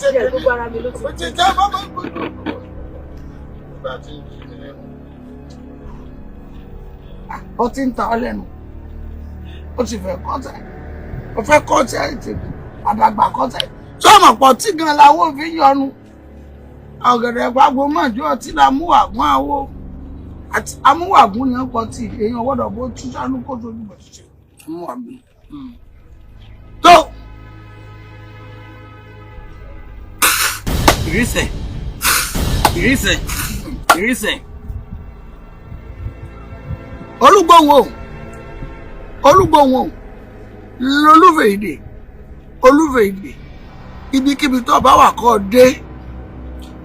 Ṣe Díẹ̀ gbogbo ara mi ló ti Ó ti jẹ́ bábá gbogbo. Bá ti ń jí mi lẹ́nu. Ó ti ń ta ọ lẹ́nu. Ó ti fẹ́ kọ́sẹ̀. Ó fẹ́ kọ́sẹ̀ ti àdàgbà kọ́sẹ̀. Sọ́mọ̀ pọ̀ tí gan làwọn fi ń yọnu. Ọ̀gẹ̀dẹ̀ pàgbó mọ̀jú ọtí la múwàgún àwo. Àti amúwàgún ni wọ́n pọ̀ tí èèyàn gbọ́dọ̀ bó tú sánú kó tójú bọ̀ ṣiṣẹ́. Amúwàgún. Tó. Ìrísẹ̀, ìrísẹ̀, ìrísẹ̀. Olúgbòhùn o, olúgbòhùn o, lolúfẹ̀ èdè, olúfẹ̀ èdè, ibikíbi tó bá wà kó dé,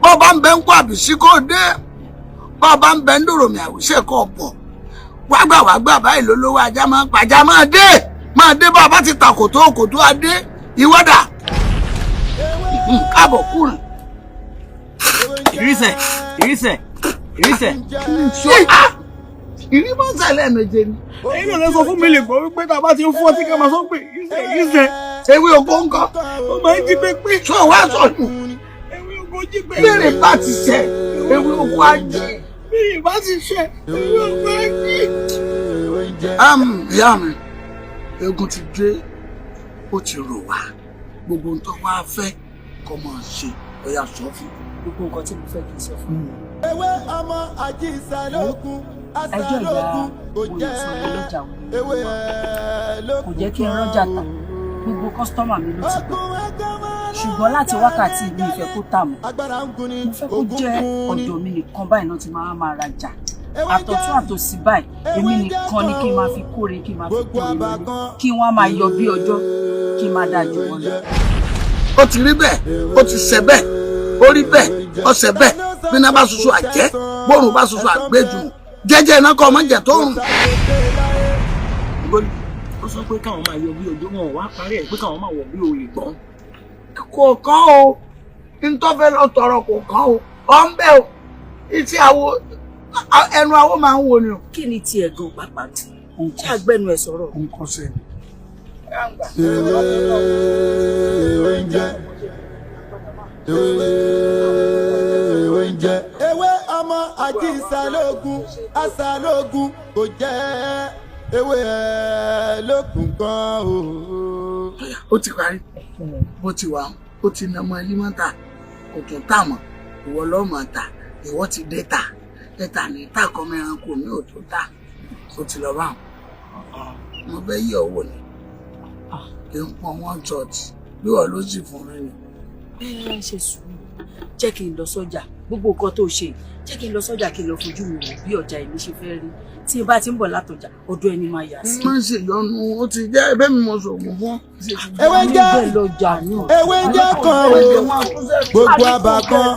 bó bá ń bẹ ń kó àbísí kó dé, bó bá ń bẹ ń dòròmì àwùṣe kó bọ̀, wágbà wágbà báyìí lólówó ajá máa ń pàjá máa dé, máa dé bá a bá ti ta kòtó kòtó adé ìwọ́dà káàbọ̀ kúrin. Ìrísẹ̀, ìrísẹ̀, ìrísẹ̀. Ìrímọ̀sẹ̀ lẹ́ẹ̀méje ni. Ẹ̀yin náà lè sọ fún mi lè gbọ́ wípé tá a bá ti ń fọ́ tí ká máa sọ pé ìrísẹ̀, ìrísẹ̀. Ewé oko ńkọ́? Ó máa ń jí pépé. Sọ wá sọnù. Ewé oko jí pépé. Bẹ́ẹ̀rẹ̀ bá ti ṣẹ, ewé oko á jí. Bẹ́ẹ̀rẹ̀ bá ti ṣẹ, ewé oko á jí. Ìyá mi, eégún ti dé, ó ti rò wá. Gbogbo ohun tó wá fẹ́ kó máa ṣe, ó yá sọ fún mi. Gbogbo nǹkan tí mo fẹ́ kí n sọ fún mi. Ewé ọmọ àjíṣàlógún Ẹjọ́ ìyá àṣàlógún kò oyè jẹ́ sọ mi lọ́jà òní. Ewé ẹ̀ lókun Kò jẹ́ kí n rọ́jà tà. Gbogbo kọ́sítọ́mà mi ló ti gbọ́. Ogun ẹgbẹ́ Ṣùgbọ́n láti wákàtí mi ìfẹ́ kó tà mọ́. Agbára ń gun ni Mo fẹ́ kó ogun jẹ́ kún ni. ọ̀dọ̀ mi nìkan báyìí náà ti máa máa rajà. Ewé Àtọ̀tún jẹ́ àtòsí báyìí, èmi ewé jẹ́ nìkan ni kí n máa fi kóre, kí n máa fi gbogbo kóre lọlé. àbàkan Kí wọ́n máa yọ bí ọjọ́, kí n máa dáa jù wọ́n lọ. Ó ti rí bẹ́ẹ̀, ó ti ṣẹ bẹ́ẹ̀, ó rí bẹ́ẹ̀, ó ṣẹ bẹ́ẹ̀. Bí iná bá ṣoṣo àjẹ́, bóòrùn bá ṣoṣo àgbéjù. Jẹ́jẹ́ iná kọ́ ọmọ jẹ̀ tó rùn. Ó sọ pé káwọn máa yọ bí ọjọ́, wọn wá parí ẹ̀ pé káwọn máa wọ̀ bí olè gbọ́n. Kò kán o, ntọ́fẹ́ lọ tọrọ kò kán o, ọ̀ ń bẹ́ o, etí àwo ẹnu àwo máa ń wo ni o. Kí ni tiẹ̀ gan pàápàá? Ṣé àgbẹ̀nu ẹ̀ sọ̀rọ̀? Nǹkan ṣe ni. Ewé ń jẹ́ ewé ń jẹ́ ewé ọmọ àjíṣàlógún àṣàlógún kò jẹ́ ewé ẹ̀ lókun kan o. Ó ti parí, bó ti wà, ó ti nà ọmọ ilé mọ́ta, kò tún tà mọ́, ìwọ lọ́mọ ta, ìwọ ti dé ta, dé ta ní ta kọ́ mẹ́ranko mi ò tó ta, ó ti lọ báwọn. Mo fẹ́ yí ọwọ́ ni, kí n pọn wọ́n church bí wọ́n ló sì fún mi ni. Ẹ ṣe sùúrù, jẹ́ kí n lọ sọ́jà. Gbogbo nǹkan tó ṣe, jẹ́ kí n lọ sọ́jà, kí n lọ fojú mi wò bí ọjà èmi ṣe fẹ́ rí. Tí n bá ti ń bọ̀ látọjà, ọ̀dọ̀ ẹni máa yà sí. Má ṣe yọnu, ó ti jẹ́ ẹbẹ́ mi mo ṣògùn fún. Ewé ń jẹ́ Níbẹ̀ lọ́jà náà. Ewé ń jẹ́ kan o gbogbo àbàkan.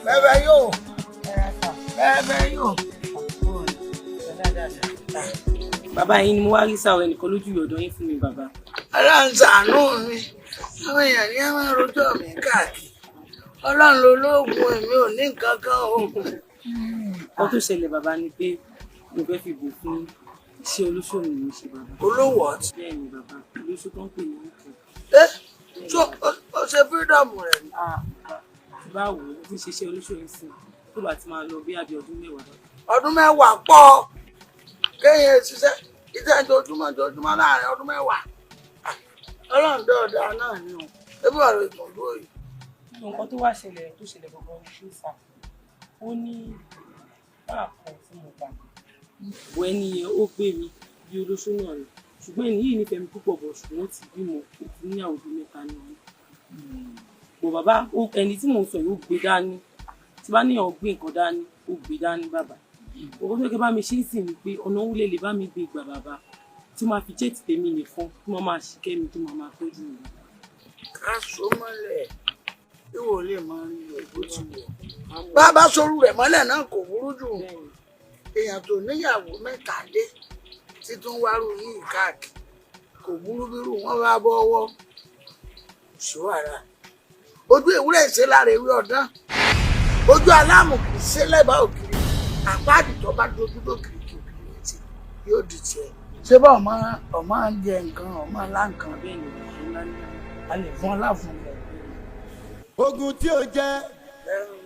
Bẹ́ẹ̀ yóò, bẹ́ẹ̀ yóò. Bàbá yín ni mo wá rí sáwọn ẹnìkan lójú ọ̀dọ̀ yín fún mi bàbá. Ọlọ́run ṣàánú mi, àwọn èèyàn ní ẹ máa rojọ́ mi káàkiri. Ọlọ́run ló lóògùn, èmi ò ní nǹkan kan o. Nǹkan tó ṣẹlẹ̀ bàbá ni pé mo fẹ́ fi bò fún iṣẹ́ olóṣòwò ni mo ṣe bàbá. Olówó ọtí. Bẹ́ẹ̀ ni bàbá, olóṣù tó ń pè ní òkè. Ẹ ṣó o ṣe fírídọ̀mù rẹ̀ ni? Tí bá wò ó, mo ti ń ṣiṣẹ́ olóṣòwò sí tó bá ti máa lọ bí àbí ọdún 10. Ọdún 10 pọ̀ kéèyàn ṣiṣẹ́ iṣẹ́ ojoojúmọ́ ojoojúmọ́ láàrin ọdún 10. Ọlọ́run dọ̀ọ̀dà náà ni o, ebi wà lórí ìtọ́jú òyìn. Nǹkan tó wá ṣẹlẹ̀ tó ṣẹlẹ̀ gbọ̀ngàn ni pé sà, ó ní báà kan tí mo gbà. Bọ̀ ẹni yẹn ó gbé mi bí olóṣó náà ni. Ṣùgbọ́n ẹni yìí nífẹ̀ẹ́ mi púpọ̀ bọ̀ ṣùgbọ́n ó ti bímọ, ó ti níyàwó bí 3 ní ọdún. Bọ̀ bàbá, ẹni tí mò ń sọ yìí ó gbé dání. Tí bá níyàn gbé nǹkan dání, ó gbé dání bàbá. Òkú tó kẹ́ bá mi ṣe é sì ni pé ọ̀nà wúlé lè bá mi gbé ìgbà bàbá tí máa fi jẹ́ ti tèmi nìkan tí máa máa ṣìkẹ́ mi tó máa máa tọ́jú mi. Ká so mọ́lẹ̀ ìwọ lè máa rí rẹ̀ bó ti wọ̀. Bàbá sorú rẹ̀ mọ́lẹ̀ náà kò burú jù. Èèyàn tó níyàwó 3 lé títún wárú yìí káàkiri kò burú bírú wọn bá bọ́wọ́ ṣùwárà. Ojú ewúrẹ́ ṣe lára ewé ọ̀dán. Ojú aláàmù kì í ṣe lẹ́bàá ògiri. Àpáàdì tó bá dojú lókìrì kìrì létí yóò di tiẹ̀. Ṣé bá ọmọ ọmọ ń jẹ nǹkan ọmọ ńlá nǹkan Bẹ́ẹ̀ ni, ńlá ńlá. A lè fún ọ láfún rẹ. Ogun tí ó jẹ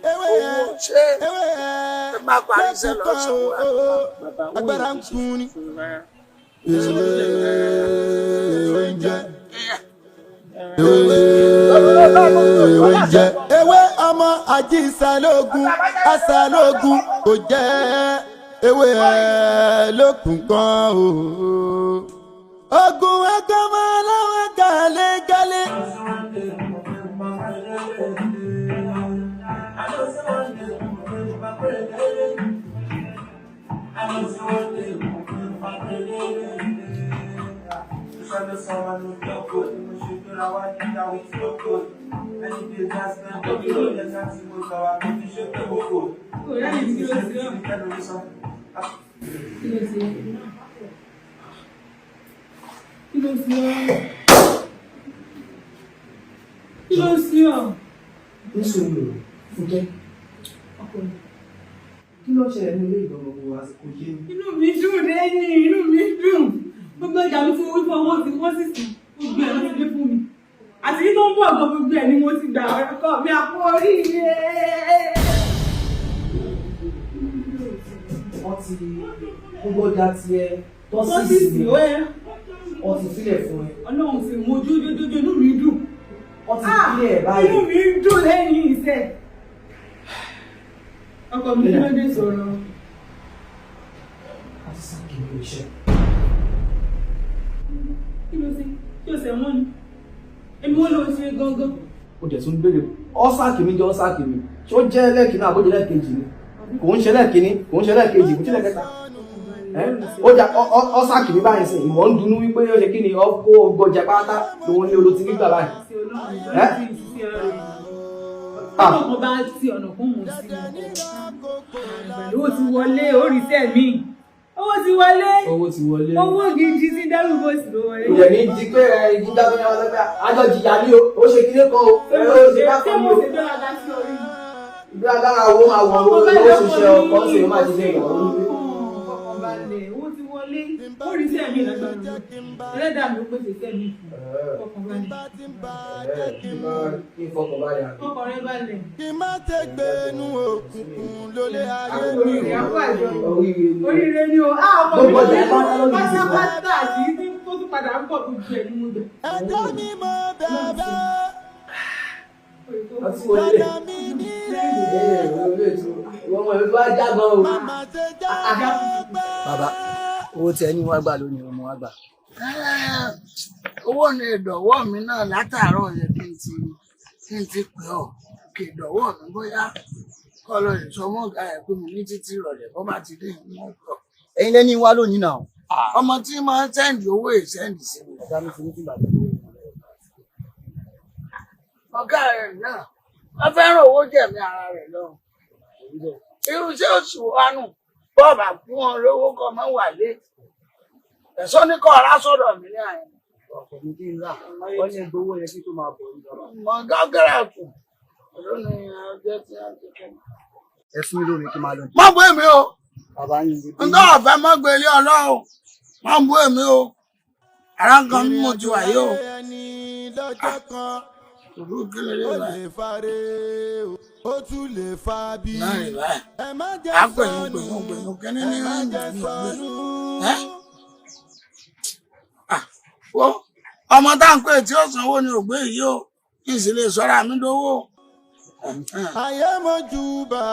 ewé Owó ṣé ewé ẹ má parí iṣẹ́ lọ sanwó ẹ. Bàbá, owó agbára yẹn ń kì í ṣe kun ni. fún mi rárá. Ewé ń jẹ ewé ń jẹ ewé ọmọ àjíṣàlógún àṣàlógún kò jẹ́ ewé ẹ lókun kan o. Ogun ẹ̀kọ́ máa láwọn gàlégàlé. Kí ló ṣe? Kí ló ṣe ọ́? Kí ló ṣe ọ́? Nísòro Fúnkẹ́, Ọkọ mi. kí ló ṣẹlẹ̀ ní ilé ìgbọ̀ngàn wo àsìkò yé mi? Inú mi dùn lẹ́yìn, inú mi dùn. Gbogbo ọjà mi fún wípé owó ti wọ́n sì sùn. Gbogbo ẹ̀ ló ti dé fún mi. Àti kí tó ń bọ̀ gan gbogbo ẹ̀ ni mo ti gbà ọkọ mi àpò oríire. Wọ́n ti gbogbo ọjà tiẹ̀ Wọ́n sì tọ́sí sì ó ẹ. Wọ́n ti sílẹ̀ fún ẹ. Ọlọ́run sì mú ojú ojoojúmọ́ inú mi dùn. Wọ́n ti Ah! kílẹ̀ báyìí. Inú mi dùn lẹ́yìn iṣẹ́. Ọkọ mi kí ló dé sọ̀rọ̀? Wọ́n ti sáàkì mi iṣẹ́. Kí ló ṣe? Kí ló ṣe wọ́n ni? Èmi wọ́n ló ṣe gangan. Ó dẹ̀ tún béèrè ọ́ sáàkì mi jẹ́ ọ́ sáàkì mi. Ṣé ó jẹ́ ẹlẹ́kìnní àbójẹ́ lẹ́ẹ̀kejì ni? Kò ń ṣe lẹ́ẹ̀kínní, kò ń ṣe lẹ́ẹ̀kejì, kò ń ṣe lẹ́ẹ̀kẹta. Ẹ́, ó jà ọ́ sáàkì mi báyìí sìn, ìwọ ń dunú wípé ó ṣe kí ni ọ́ kó gbọ́jà pátá lòun ní olótí nígbà báyìí. Ṣé Ọlọ́run Ẹ́? ti ṣiṣẹ́ rẹ̀? Ah. Ọ̀nà kan bá ti ọ̀nà kan mú sí i. Pẹ̀lú owó ti wọlé, oríṣẹ́ mi. Owó ti wọlé. Owó ti wọlé. Owó gidi sí dárúgbó sí ló wọlé. Kò dẹ̀ ní di pé ẹ jíjá tó yára lọ́gbà àjọ jìyà ní o, ó ṣe kílé kan o, ẹ ó ṣe bá Ṣé kan mo ní o. ṣe gbéraga sí orí mi? Ìgbé agbára owó máa wọ̀ owó owó ṣiṣẹ́ ọkọ̀ ṣe ó máa ṣiṣẹ́ ìyàwó nílé. Ọkàn balẹ̀, owó ti wọlé. Oríṣẹ́ mi lágbára lọ. Ẹlẹ́dàá mi ó pèsè iṣẹ́ mi fún un. Ọkàn balẹ̀. Kí n fọkàn balẹ̀ àbí. Ọkàn rẹ balẹ̀. Kí má tẹ́ gbénu òkùnkùn lólé ayé mi. Ìyàwó àjọ. Oríire ni. Oríire ni o. Ah, ọmọ mi Gbogbo ọjà pátá ló ní ìdìbò. pátápátá àti tí tó tún padà ń bọ̀ gbogbo ẹ̀ ní mo gbà. Ẹ̀dá mi mọ bẹ̀bẹ̀, Ọtí wọlé. dada mi nílé, Ee, olè tó. Ìwọ ọmọ ìlú wa já gan o. má ṣe jẹ́ pẹ́. Bàbá, owó tí ẹ ní wá gbà lónìí ọmọ wa gbà. Owó ni ìdọ̀wọ́ mi náà látàárọ̀ yẹn kí n ti pè ọ́ kí ìdọ̀wọ́ mi bóyá kọ́ lọ lè sọ mọ́ ọ̀gá ẹ̀ pé mo ní títí ìrọ̀lẹ́ bó bá ti dé ìmú ọ̀pọ̀. Ẹ̀yin lẹ́ni wá lónìí náà. Ọmọ tí máa ń sẹ́ǹdì owó ìsẹ́ǹdì sí mi. Ọ̀gá mi ti ní kí bàbá mi. Ọ̀gá rẹ̀ náà wọ́n fẹ́ràn owó jẹ̀mí ara rẹ̀ lọ. Irú iṣẹ́ oṣù wa nù bọ́ọ̀bà fún wọn lówó kọ́ máa ń wà lé. Ẹ̀sọ́ ní kọ́ ọ̀rá sọ̀dọ̀ mi ní àyè. Ọkọ̀ mi kí n rà. Wọ́n ní gbowó yẹn kí tó máa bọ̀ ní bàbá. Mọ̀ gágẹ́rẹ́ àtù lónìí ọjọ́ tí wọ́n ti kẹ́. Ẹ fún mi lómi kí n máa lọ. Má bú èmi o. Bàbá yín ti Ntọ́ ọ̀fẹ́ má gbé ilé ọlọ́run. Má bú èmi o. Ara ń kan bí mo ti wà yìí o. Ẹni lọ́jọ́ kan Òru kí lè lè ó báyìí. lè fare o, ó tún lè fa bí. Náà rè báyìí. Ẹ má jẹ́ À pẹ̀yìn sọnù, pẹ̀yìn pẹ̀yìn kíní ẹ ní má rìn jẹ́ ní ògbé. sọnù. Ẹ́ à wo ọmọ tá à ń pè tí ó sanwó ni ògbé yìí o. Kí n sì lè sọ́ra mi dówó. Ayé mojúbà,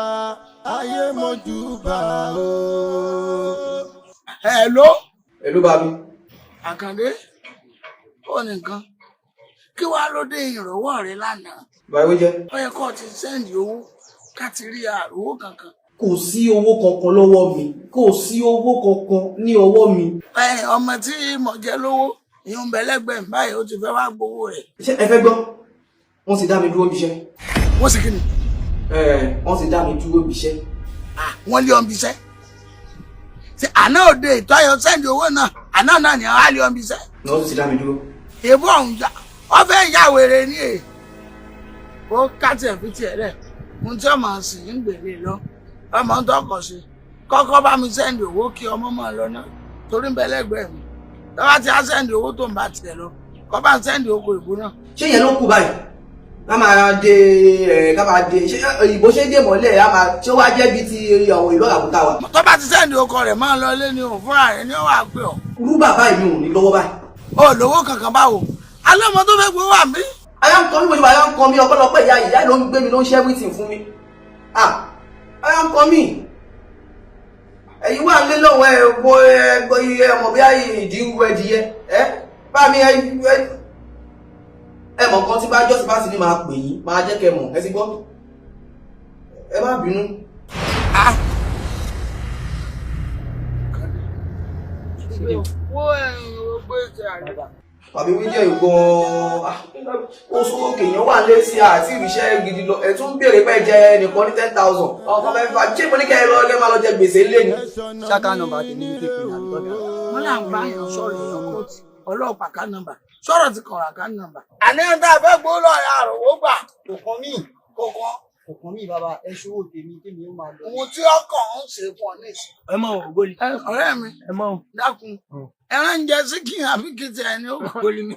ayé mojúbà o. Ẹ ló Ẹ ló bá mi. Àkàndé ó nìkan kí wàá ló dé ìrànwọ́ rẹ lánàá. Báwo jẹ́? Ó yẹ kó o ti sẹ́ǹdì owó ká ti rí àròwó kankan. Kò sí owó kankan lọ́wọ́ mi. Kò sí owó kankan ní ọwọ́ mi. Ẹ ọmọ tí mo jẹ lówó ìyún bẹ lẹ́gbẹ̀ẹ́ mi báyìí ó ti fẹ́ wá gbowó rẹ̀. Ṣé ẹ fẹ́ gbọ́? Wọ́n ti dá mi dúró níbi iṣẹ́. Wọ́n sì kí ni? Ẹ wọ́n ti dá mi dúró níbi iṣẹ́. Ah, wọ́n lé ọmọ iṣẹ́. Ṣé àná òde ìtọ́yọ sẹ́ǹdì owó náà àná náà ni àá lé ọmọ iṣẹ́. Ní wọ́n tún ti dá mi dúró. Èbó ọ̀hún ya wọ́n fẹ́ ya wèrè ní è. Ó ká tiẹ̀ fi tiẹ̀ rẹ̀. Ohun tí ọmọ sì ń gbèrè lọ. Ọmọ ń tọkọ̀ sí. Kọ́kọ́ bá mi send owó kí ọmọ máa lọ náà torí ń bẹ lẹ́gbẹ̀ẹ́ mi. Tọ́ba ti á send owó tó ń bá tiẹ̀ lọ, kọ́ bá ń send oko ìbò náà. Ṣé yẹn ló kù báyìí? Ká máa de ẹ, ká máa de, ṣé òyìnbó ṣe dé mọ́lẹ̀? Á máa ṣé wàá jẹ́ bíi ti àwọn ìlú àkútà wa. Tọ́ba ti send oko rẹ̀ máa lọ ilé ni òun fúnra rẹ̀ ni ó wà pé ọ̀. Rú bàbá yìí ò ní lọ́wọ́ báyìí. O lówó kankan báwo? Alẹ́ ọmọ tó fẹ́ gbowó wà mí. Ara ń kọ mí, mo ṣe wà, ara ń kọ mí. Ọpẹ́lọpẹ́ ìyá, ìyá ló ń gbé mi, ló ń ṣe everything fún mi. Ah, ara ń kọ mí. Ẹ̀yin wà nílé lọ́wọ́ ẹ wo ẹ gbọ́ iye ọmọ bí i ìdí ń wọ ẹdìyẹ ẹ bá mi. Ẹ mọ̀ kan tí bá jọ́sí bá sì ní máa pè yín, máa jẹ́ kẹ́ mọ̀. Ẹ ti gbọ́, ẹ má bínú. Ah. Wo ẹ̀yìn gbogbo ètò àrẹ. Tàbí wíjẹ́ ìgan ó sówó kèèyàn wà lé sí àti ìríṣẹ́ gidi lọ. Ẹ̀ tún ń béèrè pé jẹ ẹnìkan ní 10,000 ọkọ̀ mẹ́fà. Ṣé mo ní kẹ́ ẹ lọ kẹ́ máa lọ jẹ gbèsè ńlé ni? Ṣáká nọ́mbà tèmi ní kékeré àbí tọ́jà. Wọ́n là ń bá yàn sọ̀rọ̀ èèyàn kóòtù ọlọ́pàá ká nọ́mbà sọ̀rọ̀ ti kọ̀ọ̀rọ̀ ká nọ́mbà. Àní ń tá a fẹ́ gbowó lọ́ọ̀rẹ́ àròwó gbà. Kò kàn mí. Kò kàn. Kò kàn mí bàbá, ẹ ṣòwò tèmi, tèmi ó máa lọ. Ohun tí ọkàn ń ṣe fún ọ nísìn. Ẹ mọ ògbólì. Ọ̀rẹ́ mi. Ẹ mọ. Dákun, ẹran ń jẹ síkìn àbí kìtì ẹni ó. Ògbólì mi.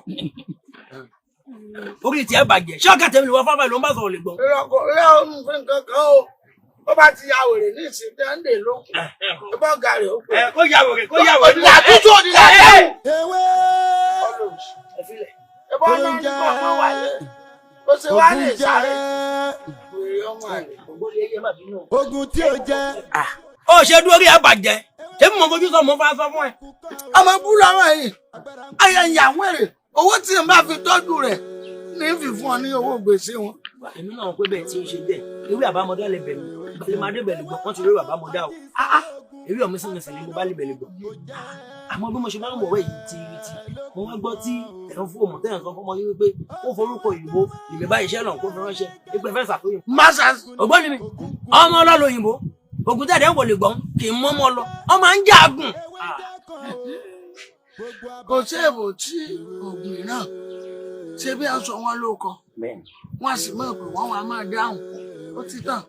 Orí tiẹ̀ bàjẹ́, ṣé ọ̀gá tèmi lè wọ fáfáì ló ń bá sọ̀rọ̀ lè gbọ́. Ìrọ̀kọ̀ rẹ̀ ó ń fi nǹkan kan o. Ó bá ti ya wèrè ní ìsìn dẹ́ndé lókun. Ó bá ọ̀gá rẹ̀ ó pè. Kó ya wèrè, kó ya wèrè. Òdìlà tútù, òdìlà dáhùn. Ewé Ìbọn náà ní kò mọ wálé. Ó ṣe wá lè sáré. Wèrè ọmọ àlè. Ògbólì ẹyẹ má bínú. Ogun tí ó jẹ. Ó ṣe dúró, rí ẹ bàjẹ́, ṣé mo fojú sọ mo fa sọ fún ẹ. Ọmọ búlọ àwọn yìí. Ayé ìyá wèrè. Owó tí n bá fi tọ́jú rẹ̀ ní fi fún ọ ní owó gbèsè wọn. Èmi náà pé bẹ́ẹ̀ tí ó ṣe dẹ̀ ewé àbámọ́dá lè bẹ̀rù balẹ̀ máa dé bẹ̀lẹ̀ gbọ́, wọ́n ti rí ewé àbámọ́dá o. Ewé ọ̀mí sí mi sì ni mo bá lè bẹ̀lẹ̀ gbọ́. Àmọ́ bí mo ṣe máa ń wọ̀wẹ́ yìí ti rí ti mo wá gbọ́ tí ẹ̀rọ fún ọmọ tẹ́yàn kan fọmọ yín wípé ó forúkọ òyìnbó lèmi bá iṣẹ́ náà kó fi ránṣẹ́ ìpè fẹ́ ṣàfihàn. Masa. Ògbọ́n mi ọmọ ọlọ́lọ́ òyìnbó ògùn tẹ̀dẹ̀ ń wò lè gbọ́n kì í mọ́mọ́ lọ ọmọ à ń jàgùn. Kò sí èbò tí ògùn náà ṣe bí a sọ wọn ló kọ. Wọ́n sì mọ̀ pé wọ́n wá máa dáhùn. Ó ti tàn.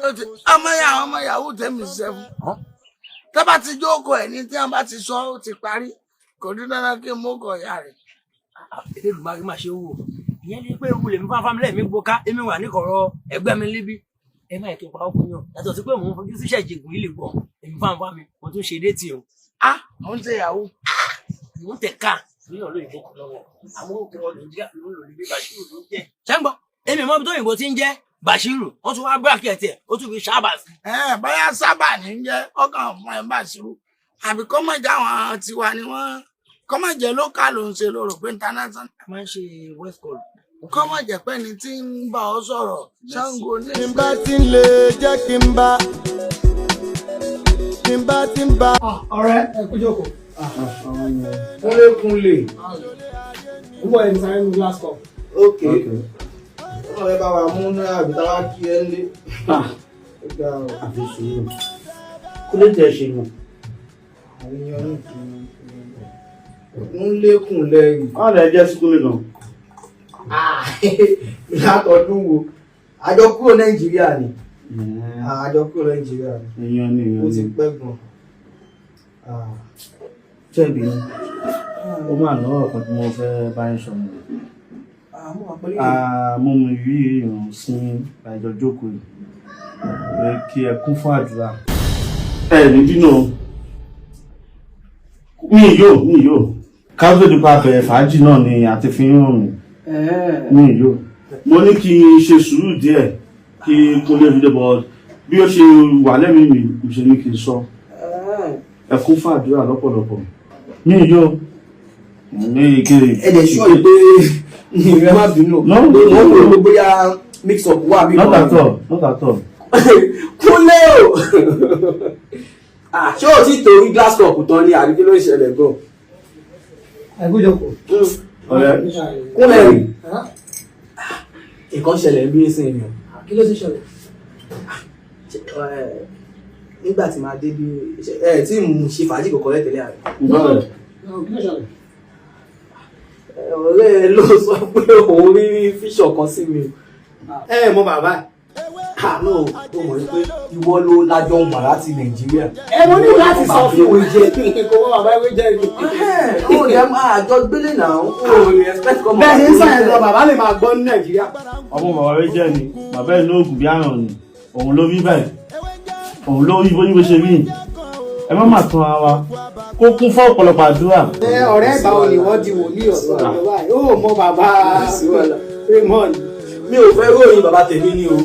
Ó ti ọmọ ya ọmọ yahoo tẹ̀mí ṣiṣẹ́ fún. Tó bá ti jókòó ẹ̀ ní tí wọ́n bá ti sọ ó ti parí. Kò dín dandan kí n mú kọ ìyá rẹ̀. Elédùmarè máa ṣe wò ìyẹn ní pé ewu lèmi fáfámi lẹ́ẹ̀mí gboká èmi wà níkọ̀rọ̀ ẹgbẹ́ mi níbí. Ẹ má yẹ kí n pa ọkùnrin yàn yàtọ̀ sí pé mò ń fojú síṣẹ́ ìjẹ̀gùn yìí lè gbọ́ èmi fáfámi mo tún ṣe déètì o. Ah, òun ṣe yahoo. Mò ń tẹ̀ ká ní ọ̀lọ́ òyìnbó kan lọ́wọ́ àwọn òkè wọn ló ń jẹ́ ló ń lò ní bí Bashiru ló ń jẹ́. Ṣẹ́ńgbọ́ èmi mọ́ bí tó òyìnbó ti ń jẹ́ Bashiru, wọ́n tún wá bírákẹ̀tì ẹ̀, ó tún fi ṣáàbà sí. Ẹ báyà sábà ní jẹ́ ọkàn fún ẹ Bashiru àbí kọ́ mọ̀ jẹ́ àwọn tiwa ni wọ́n kọ́ mọ̀ jẹ́ local ló ń ṣe lóru pé international. A máa ń ṣe west call. Kọ́ mọ̀ jẹ́ pé ni tí ń bá ọ sọ̀rọ̀ Ṣàngó ní. Tí n bá ti ń lè jẹ́ kí n bá, tí n bá ti ń bá. Ọ̀rẹ́, ẹ kú jókòó. Kúnlé kúnlé. Ń bọ̀, ẹni sáré ní glass cup. Ok, ọlọ́run ẹ bá wa mú náírà àbí táwa kí ẹ lé. Àfi sùúrù kó lè tẹ̀ ṣe nù. Àwọn èèyàn ní kúnlé kúnlé rí. Wọ́n lè jẹ́ síkúlẹ̀ gan. Látọdún wo? Àjọ kúrò Nàìjíríà ni, àjọ kúrò Nàìjíríà ni. Èèyàn ni èèyàn Ó ti ni. pẹ́ gan. Jẹ̀bi ó máa lọ́rọ̀ kan tí mo fẹ́ bá yín sọ mọ́. Àmọ́ wà pẹ̀lú yìí. Mo mú ìrírí ìrùn sí àjọ jókòó yìí ẹ kí ẹ kún fún àdúrà. Ẹ ní bínú o, mi yóò mi yóò ká tó nípa bẹ̀rẹ̀ fàájì náà ni àti fi ń hàn mí mi yóò. Mo ní kí n ṣe sùúrù díẹ̀ kí kúnlé fi dé bọ̀ bí ó ṣe wà lẹ́mìí mi mo ṣe ní kí n sọ ẹ kún fún àdúrà lọ́pọ̀lọpọ̀ mi yóò ní kí. Ẹ dẹ̀ sọ yìí pé ìrẹ́ má bínú. No. Mo ń rò pé bóyá mix up wà bí. Not at all, not at all. Kúnlé o. Ah, ṣé o ti torí glass cup tán ni àbí kí ló ń ṣẹlẹ̀ gan? Ẹ kú jókòó. Ọ̀rẹ́. Kúnlé rí nǹkan ṣẹlẹ̀ bí ẹsẹ̀ èèyàn. Kí ló ti ṣẹlẹ̀? Nígbà tí màá dé bí ẹ tí mo ṣe fàájì kọ̀ọ̀kan lẹ́tẹ̀lẹ́ àrẹ. Bọ́ọ̀lù. Kí ló ṣẹlẹ̀? Ọ̀rẹ́ ẹ ló sọ pé òun rí fíṣọ̀ kan sí mi. Ẹ mọ bàbá ẹ. No, ó mọ̀ wípé ìwọ ló lájọ ń wà láti Nàìjíríà. Ẹ mo ní láti sọ fún òwe jẹ kó wọ́n bàbá ewé jẹ́ ìlú. Ó lè máa jọ gbélé náà, ó lè expect kọ́ mọ̀. Bẹ́ẹ̀ ni sàn lọ bàbá lè máa gbọ́ ní Nàìjíríà. Ọmọ bàbá rẹ jẹ́ ni bàbá ẹ̀ ní oògùn bí àrùn ni òun ló rí báyìí, òun ló rí bó ṣe rí. Ẹ má má tún ara wa kó kún fún ọ̀pọ̀lọpọ̀ àdúrà. Ẹ ọ̀rẹ́ ìgbà wo ni wọ́n di wòlíì ọ̀dọ́ ìjọba yìí? Ó mọ bàbá Raymond. Mi ò fẹ́ ròyìn bàbá tèmi ni o.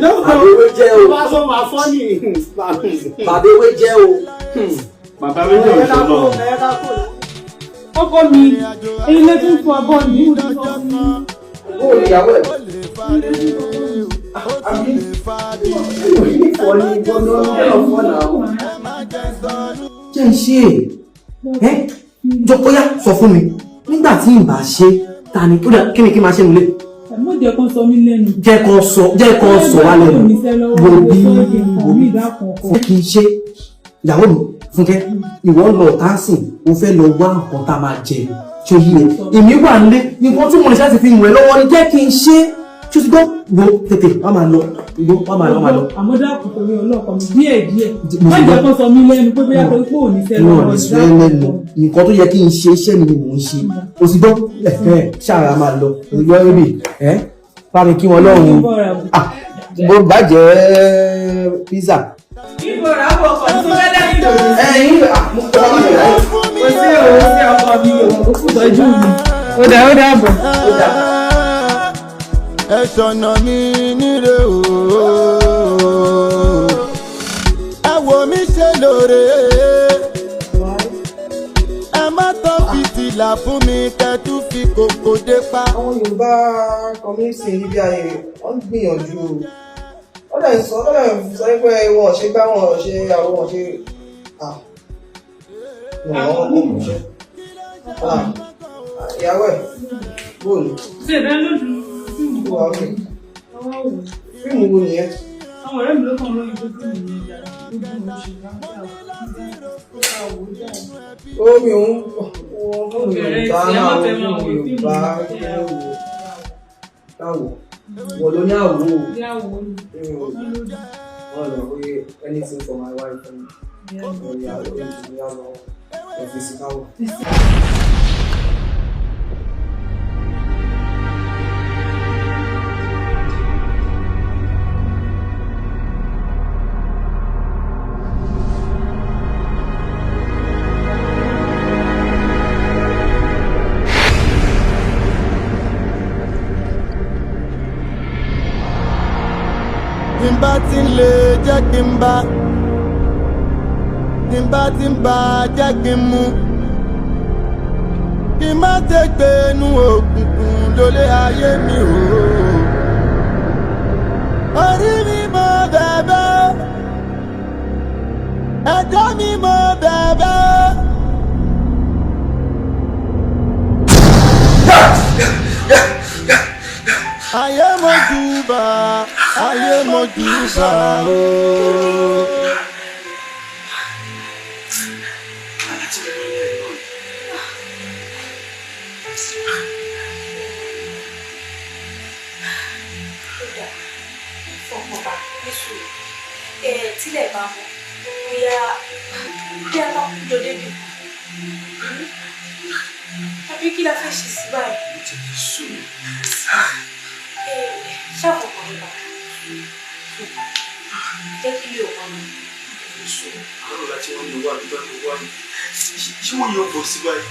Bàbá ewé jẹ́ o. Bá sọ ma fọ́ ni. Bàbá ewé jẹ́ o. Bàbá ewé jẹ́ òṣèlú. Ọkọ mi, èyí ló tún fún abọ́ ní ìlú sọ fún mi. Ó ní ìyàwó ẹ̀. Àbí ìfọ̀ ni gbọ́dọ̀ ọ̀fọ̀ náà. Jẹ́ ń ṣe é. Jọkọ́yá sọ fún mi, nígbà tí n bá ṣe, ta ni ó dà kí ni kí n máa ṣe nílé? Mo jẹ́ kó sọ mí lẹ́nu. Jẹ́ kó sọ, jẹ́ kó sọ wá lẹ́nu. Wo bí wo bí fún kí n ṣe ìyàwó mi Fúnkẹ́, ìwọ lọ tásìn, o fẹ́ lọ wá nǹkan tá a máa jẹ ṣé o yí ẹ? Èmi wà nílé, nǹkan tí mo lè ṣe láti fi ràn ẹ́ lọ́wọ́ ni jẹ́ kí n ṣe. Ṣé o ti gbọ́? Wo tètè, wá máa lọ, gbó, wá máa lọ, wá máa lọ. Àmọ́ dákun torí ọlọ́kọ mi díẹ̀ díẹ̀. Má jẹ́ kó sọ mí lẹ́nu pé bóyá torí pé ò ní sẹ́ Mi ò lọ́wọ́. ní sọ ẹ́ lẹ́nu. Nǹkan tó yẹ kí n ṣe iṣẹ́ mi ni mò ń ṣe. O ti gbọ́? Ẹ̀hẹ́, ṣáà máa lọ. Ìgbọ́ rébì, ẹ́ bá mi kí wọn lọ́rùn. Bó bàjẹ́ pizza. Ibo rà bọ̀ ọkọ̀ tó fẹ́ lẹ́yìn lòdì. Ẹ̀yin Kò sí òun sí ọkọ mi ò kú tọ́jú mi. Ó dà ó dàbọ̀. Ẹ ṣọ̀nà mi níre o, ẹ wò mí ṣe lóore, ẹ má tọ́ fìtílà fún mi kẹ́tù fi kòkò dé pa. Àwọn Yorùbá community níbi ayé wọ́n ń gbìyànjú, wọ́n dẹ̀ sọ wọ́n dẹ̀ sọ pé wọn ò ṣe gbá, wọn ò ṣe àwọn ò ṣe wọn ò kò ṣe. Ìyàwó ẹ̀ bóòlù. Ṣé ìdánilójú fíìmù Wà ókè. Fíìmù wo nìyẹn? Àwọn ọ̀rẹ́ mi ló kàn lóyún tó dùn mí ní ìyá tó dùn ún ṣe bá ń tà Ó mi ò ń wọ́n fún Yorùbá náà fún Yorùbá káwò wọ́n ló ní àwò. Wọ́n lọ pé anything for my wife and ìyàwó ìyàwó ẹ̀fẹ̀sì káwò. Tí n bá ti ń lè jẹ́ kí n bá, tí n bá ti ń bá jẹ́ kí n mú, kí n má ṣe gbé inú òkùnkùn lólé ayé mi o. Orí mi mọ bẹ̀bẹ̀, ẹ̀dá mi mọ bẹ̀bẹ̀. Ayé mojúbà, ayé mojúbà o. Fọkànbá ní sùúrù. Ẹ tílẹ̀ bá mọ́, bóyá bí a bá kú jọ débi. Àbí kí la fẹ́ ṣe sí báyìí? Ẹ ṣàfọkànbá. Jẹ́ kí ilé òun mọ́. Àárọ̀ láti wọ́n lè wá àdúgbò tó wá yìí. Ṣé wọ́n yóò bọ̀ sí báyìí?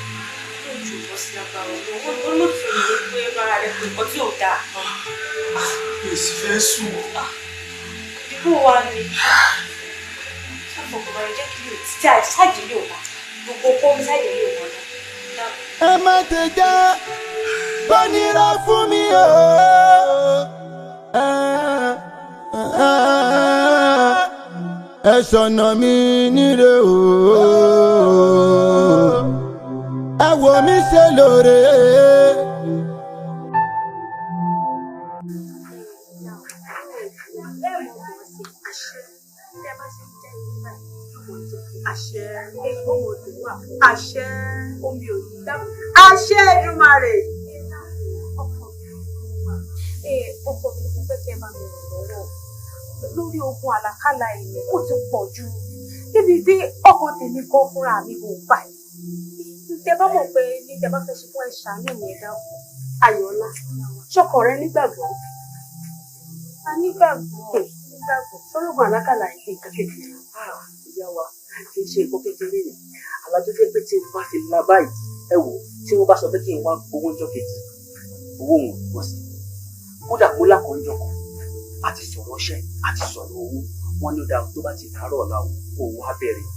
Ojú bọ́ sí lágbára ọ̀gbọ́n. Olóòtú mi ló gbé bára rẹ̀ pé nǹkan tí ò dáa. Mi ò sì fẹ́ sùn. Ìbò wa ni. Ṣàfọkànbá jẹ́ kí ilé òun títí àìsáàjì ilé òun mọ́. Gbogbo kọ́mi sáàjì ilé òun mọ́ náà. Ẹ má ṣe jẹ́ kó nira fún mi o. Ẹ ṣọ̀nà mi níre o. Ẹ wò mí ṣe lóore. Àṣẹ omi ò ní dábò. Àṣẹ Èdùmàrè. Ọkọ mi ni mo fẹ́ kí ẹ bá mi ràn lọ́wọ́. Lórí ogun àlàkálà ẹ̀mí ó ti pọ̀ jù débi pé ọkàn tèmi gan fúnra mi kò báyìí. Tẹ bá mọ̀ pé ní tẹ bá fẹ́ ṣe fún ẹ ṣàánú mi, ẹ dákun. Ayọ̀ọ́lá, ṣọkọ rẹ nígbàgbọ́? A nígbàgbọ́, nígbàgbọ́. Sọ́lọ́gùn àlákàlà yìí nǹkan kékeré. Ìyá wa, kì í ṣe nǹkan kékeré yẹn. Àlá tó jẹ́ pé tí n bá ti la báyìí, ẹ wò, tí wọ́n bá sọ pé kí n wá gbowó ńjọ́ kejì, owó òun ò pọ̀ sí. Kódà mo lákọ̀ọ́njọ́ kan, a ti sọ̀rọ̀ ọṣẹ́, a ti sọ̀rọ̀ owó, wọ́n ní ó dáa tó bá ti dàárọ̀ ọ̀la o, kó o wá bẹ̀rẹ̀.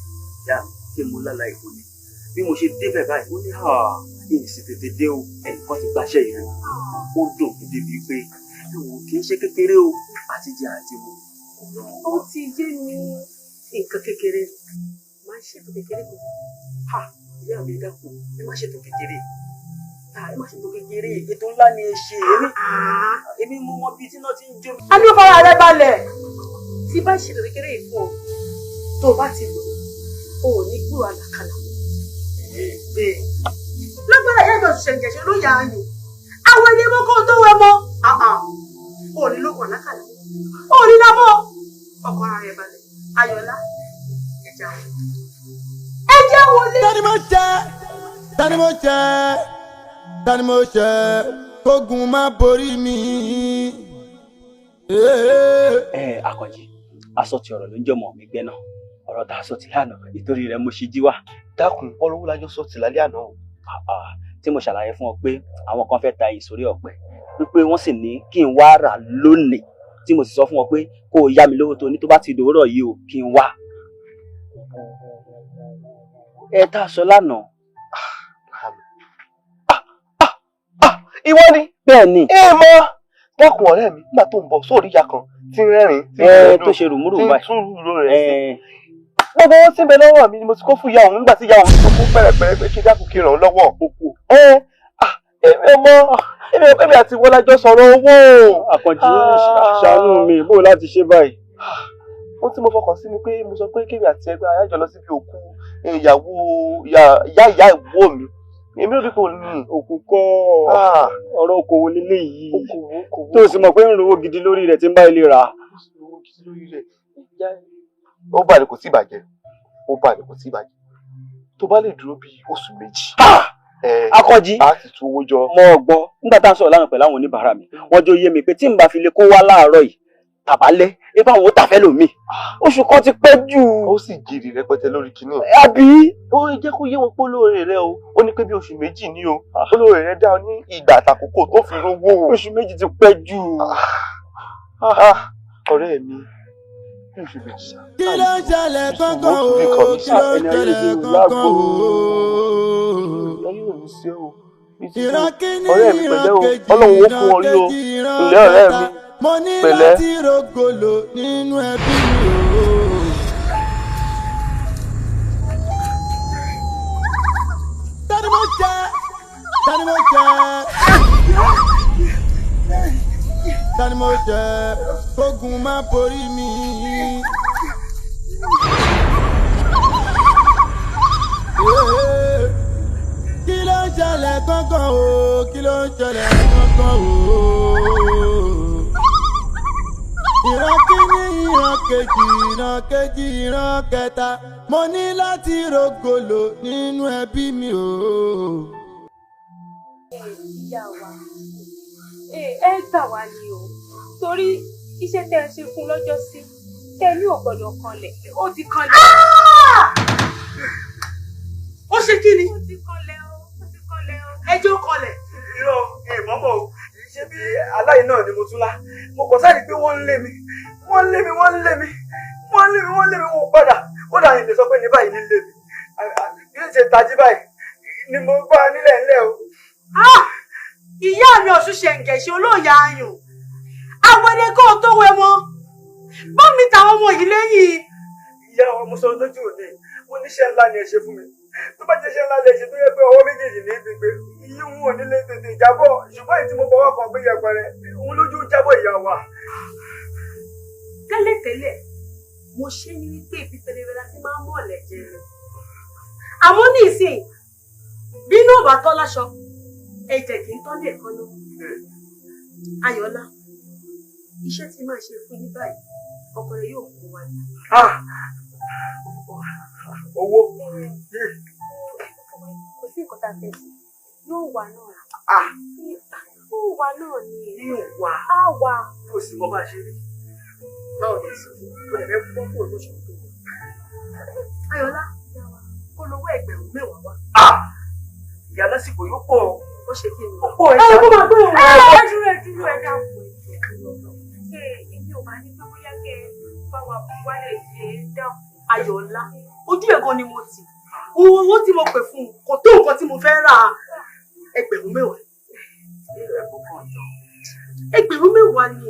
Ìyá mi, kí mo lálàá ìkó ni. Bí mo ṣe débẹ̀ báyìí, ó ní èyí sì tètè dé o, ẹnìkan ti gbaṣẹ́ yìí lọ. Ó dùn mí débi pé ẹ wò, kì í ṣe kékeré o, àti jẹ àti mu. Ó ti yé mi. Nǹkan kékeré máa ń ṣètò kékeré kan. Ha! Ìyá mi, dákun, ẹ má ṣètò kékeré. Ẹ má ṣètò kékeré, ètò ńlá ni ẹ ṣe. Èmi mo mọ bíi tí náà ti ń jó mi. A ní o fara rẹ balẹ̀. Tí bá ṣètò kékeré yìí fún ọ, tó o bá ti lò ó, ò ní gbúrò àlàkalà mọ́. Bẹ́ẹ̀ lágbára ìyá ìjọ ṣẹ̀ǹgẹ̀ṣẹ̀ ló yà á yùn. Àwọn ilé mọ́ kó tó wẹ mọ́. Ò ní lókun àlákàlà. Ò ní dámọ́. Ọkàn ara rẹ balẹ̀. Ayọ̀lá, ẹja wọlé. Ẹja wọlé. Tani mo ṣe, tani mo ṣe, tani mo ṣe, kógun má borí mi. Ẹ Àkànjí, aṣọ ti ọ̀rọ̀ ló ń jọmọ mi gbẹ náà. Ọ̀rọ̀ tá a sọ ti lánàá, ìtorí rẹ̀ mo ṣe jí wá. Dákun, ọ̀rọ̀ wo la jọ sọ ti lálẹ́ àná o? Tí mo ṣàlàyé fún ọ pé àwọn kan fẹ́ ta ìsórí ọ̀pẹ, wípé wọ́n sì ní kí n wá rà lónìí, tí mo sì sọ fún ọ pé kó o yá mi lówó tó ní tó bá ti dòwúrọ̀ yìí o, kí n wá. Ẹ tá a sọ lánàá. Ìwọ ni. Bẹ́ẹ̀ ni. Ẹ mọ dákun ọ̀rẹ́ mi, nígbà tó ń bọ̀ sórí ìyá kan tí ń rẹ́rìn-ín, tí ń rẹ́rìn-ín, tó ṣe rùmúrùmú tí báyìí. ń tún rúro rẹ̀ sí. Gbogbo owó tí ń bẹ lọ́wọ́ mi ni mo ti kó fún ìyá òun nígbà tí ìyá òun tó kún pẹ̀rẹ̀pẹ̀rẹ̀ pé kí dákun kí ràn án lọ́wọ́. Ẹ èmi ọmọ èmi àti ìwọ la jọ sọ̀rọ̀ owó. Àkànjí, ṣàánú mi, bó o láti ṣe báyìí. Ohun tí mo fọkàn sí ni pé mo sọ pé kémi àti ẹgbẹ́ ayájọ lọ síbi òkú ìyàwó ìyá ìyá ìwọ mi. Èmi ò rí pé òun ní. Òkú kọ́, ọ̀rọ̀ okòwò lílé yìí. Tó o sì mọ̀ pé ń rówó gidi lórí rẹ̀ tí ń bá ilé rà. Ó bà ní kò tí ì bàjẹ́, ó bà ní kò tí ì bàjẹ́. Tó bá lè dúró bíi oṣù méjì. Akànjí, a ti tu owó jọ. Mo gbọ́ nígbà tá à ń sọ̀rọ̀ lánàá pẹ̀lú àwọn oníbàárà mi, wọ́n jọ yé mi pé tí n bá fi lè kó wá láàárọ̀ yìí tàbálẹ́, ipá àwọn ò tàfẹ́ lòmíì. Oṣù kan ti pẹ́ jù. Ó sì jèrè rẹpẹtẹ lórí kinní. Àbí. Ó jẹ́ kó yé wọn pé olóore rẹ o, ó ní pé bí oṣù méjì ní o, olóore rẹ dá ọ ní ìgbà àtàkókò tó fi rówó. Oṣù méjì ti pẹ́ jù. Ọ̀rẹ́ mi, bí oṣù méjì sá. Kí ló ń ṣẹlẹ̀ gángan o? Kí ló ń ṣẹlẹ̀ gángan o? Ìran kíní, Ọ̀rẹ́ mi, ìran pẹ̀lẹ́ o, kejì, Ọlọ́run ó ìran fún ọ rí o, kejì, ìran pẹ̀lẹ́ ọ̀rẹ́ kẹta. mi, Mo ní pẹ̀lẹ́. láti rògbòlò nínú ẹbí mi o. Tani mo jẹ? Tani mo jẹ? Tani mo jẹ? Kógun má borí mi. Kí ló ń ṣẹlẹ̀ gángan o? Kí ló ń ṣẹlẹ̀ gángan o? Ìran kíní, ìran kejì, ìran kejì, ìran kẹta. Mo ní láti rògbòlò nínú ẹbí mi o. Ìyá wa, ẹ gbà wá ni o, torí iṣẹ́ tẹ́ ẹ ṣe fún lọ́jọ́ sí tẹ́ ẹ ní ò gbọ́dọ̀ kanlẹ̀, ó ti kanlẹ̀. Ó ṣe kí ni? Ó ti kanlẹ̀ o, ó ti kanlẹ̀ o. Ẹjọ́ kanlẹ̀. Irọ́ ìmọ̀mọ̀ o, ṣé bí aláì náà ni mo tún lá. Mo kàn sáré pé wọ́n ń lé mi, wọ́n ń lé mi, wọ́n ń lé mi, wọ́n ń lé mi, wọ́n ń lé mi, wọ́n padà. Kódà yìí lè sọ pé ní báyìí ní lé mi. Bí ó ṣe tají báyìí ni mo bá a nílẹ̀ ńlẹ̀ o. Ìyá mi Ọ̀ṣun ṣẹ̀ǹgẹ̀ṣẹ̀ olóòyà ayùn. Àwọn ẹni kó tó wẹ wọn. Bá mi tàwọn ọmọ yìí lẹ́yìn. Ìyá wa, mo sọ lójú òní, mo níṣẹ́ ńlá ni ẹ ṣe fún mi. Tó bá jẹ́ iṣẹ́ ńlá lẹ ṣe tó yẹ pé ọwọ́ méjèèjì ní ibi gbé, iye òun ò ní lè tètè jábọ̀, ṣùgbọ́n èyí tí mo fọwọ́ kan gbé yẹpẹrẹ, òun lójú jábọ̀ ìyá wa. Tẹ́lẹ̀tẹ́lẹ̀, mo ṣe ní wípé ibi pẹlẹbẹ la ti máa ń mọ̀ ọ̀lẹ̀ jẹ lọ. Àmọ́ ní ìsìn, bínú ò bá tọ́ láṣọ, ẹ̀jẹ̀ kì í tán lè kan náà. Ayọ̀ọ́lá, iṣẹ́ tí máa ṣe fún yín báyìí, Ọkọ rẹ yóò kó wa ní. Owó. Kò sí nǹkan tá a fẹ́ sí. Yóò wà náà. Ó wà náà ni. Yóò wà. Á wà. Kò sí mọ́ bá a ṣe rí. Báwo ni ìsìnkú? Ó lè fẹ́ pọ́ fún olóṣèlú tó wọ̀. Ayọ̀lá, kó lówó 10,000 wá. Ìyá lásìkò yóò pọ̀. Ó ṣe kí ni? Ó pọ̀ ẹ̀. Ẹ kó máa gbé òun. Ẹ dúró ẹ dúró ẹ dákun. Ṣé èmi ò bá ní pé bóyá kẹ́ ẹ bá wa wálé ṣe é dákun? Ayọ̀lá, ojú ẹ̀ gan ni mo tì. Owó tí mo pè fún un kò tó nǹkan tí mo fẹ́ rà 10,000. 10,000 ni.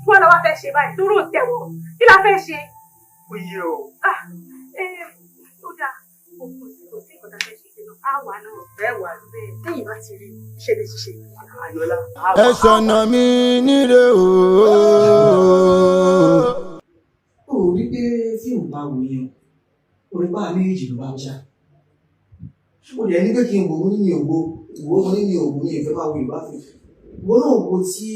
Kí wọ́n la wá fẹ́ ṣe báyìí? Dúró tẹ̀wọ̀. Kí la fẹ́ ṣe? Ó yẹ o. Ó dáa. Kò sí nǹkan tá a fẹ́ ṣe sínú. Á wà náà. Bẹ́ẹ̀ wà bẹ́ẹ̀. Téyìn bá ti rí iṣẹ́ lè ṣiṣẹ́. Ayọ̀lá. Ẹ ṣọ̀nà mi níre o. Ó rí pé fíìmù bá wò yẹn, orí bá méjì ló bá ń ṣá. Ó dẹ̀ ní pé kí n wò ó ní mi ò wo, wò ó ní mi ò wò ní ìfẹ́ máa wo ìwà fi. Ìwọ náà wo tí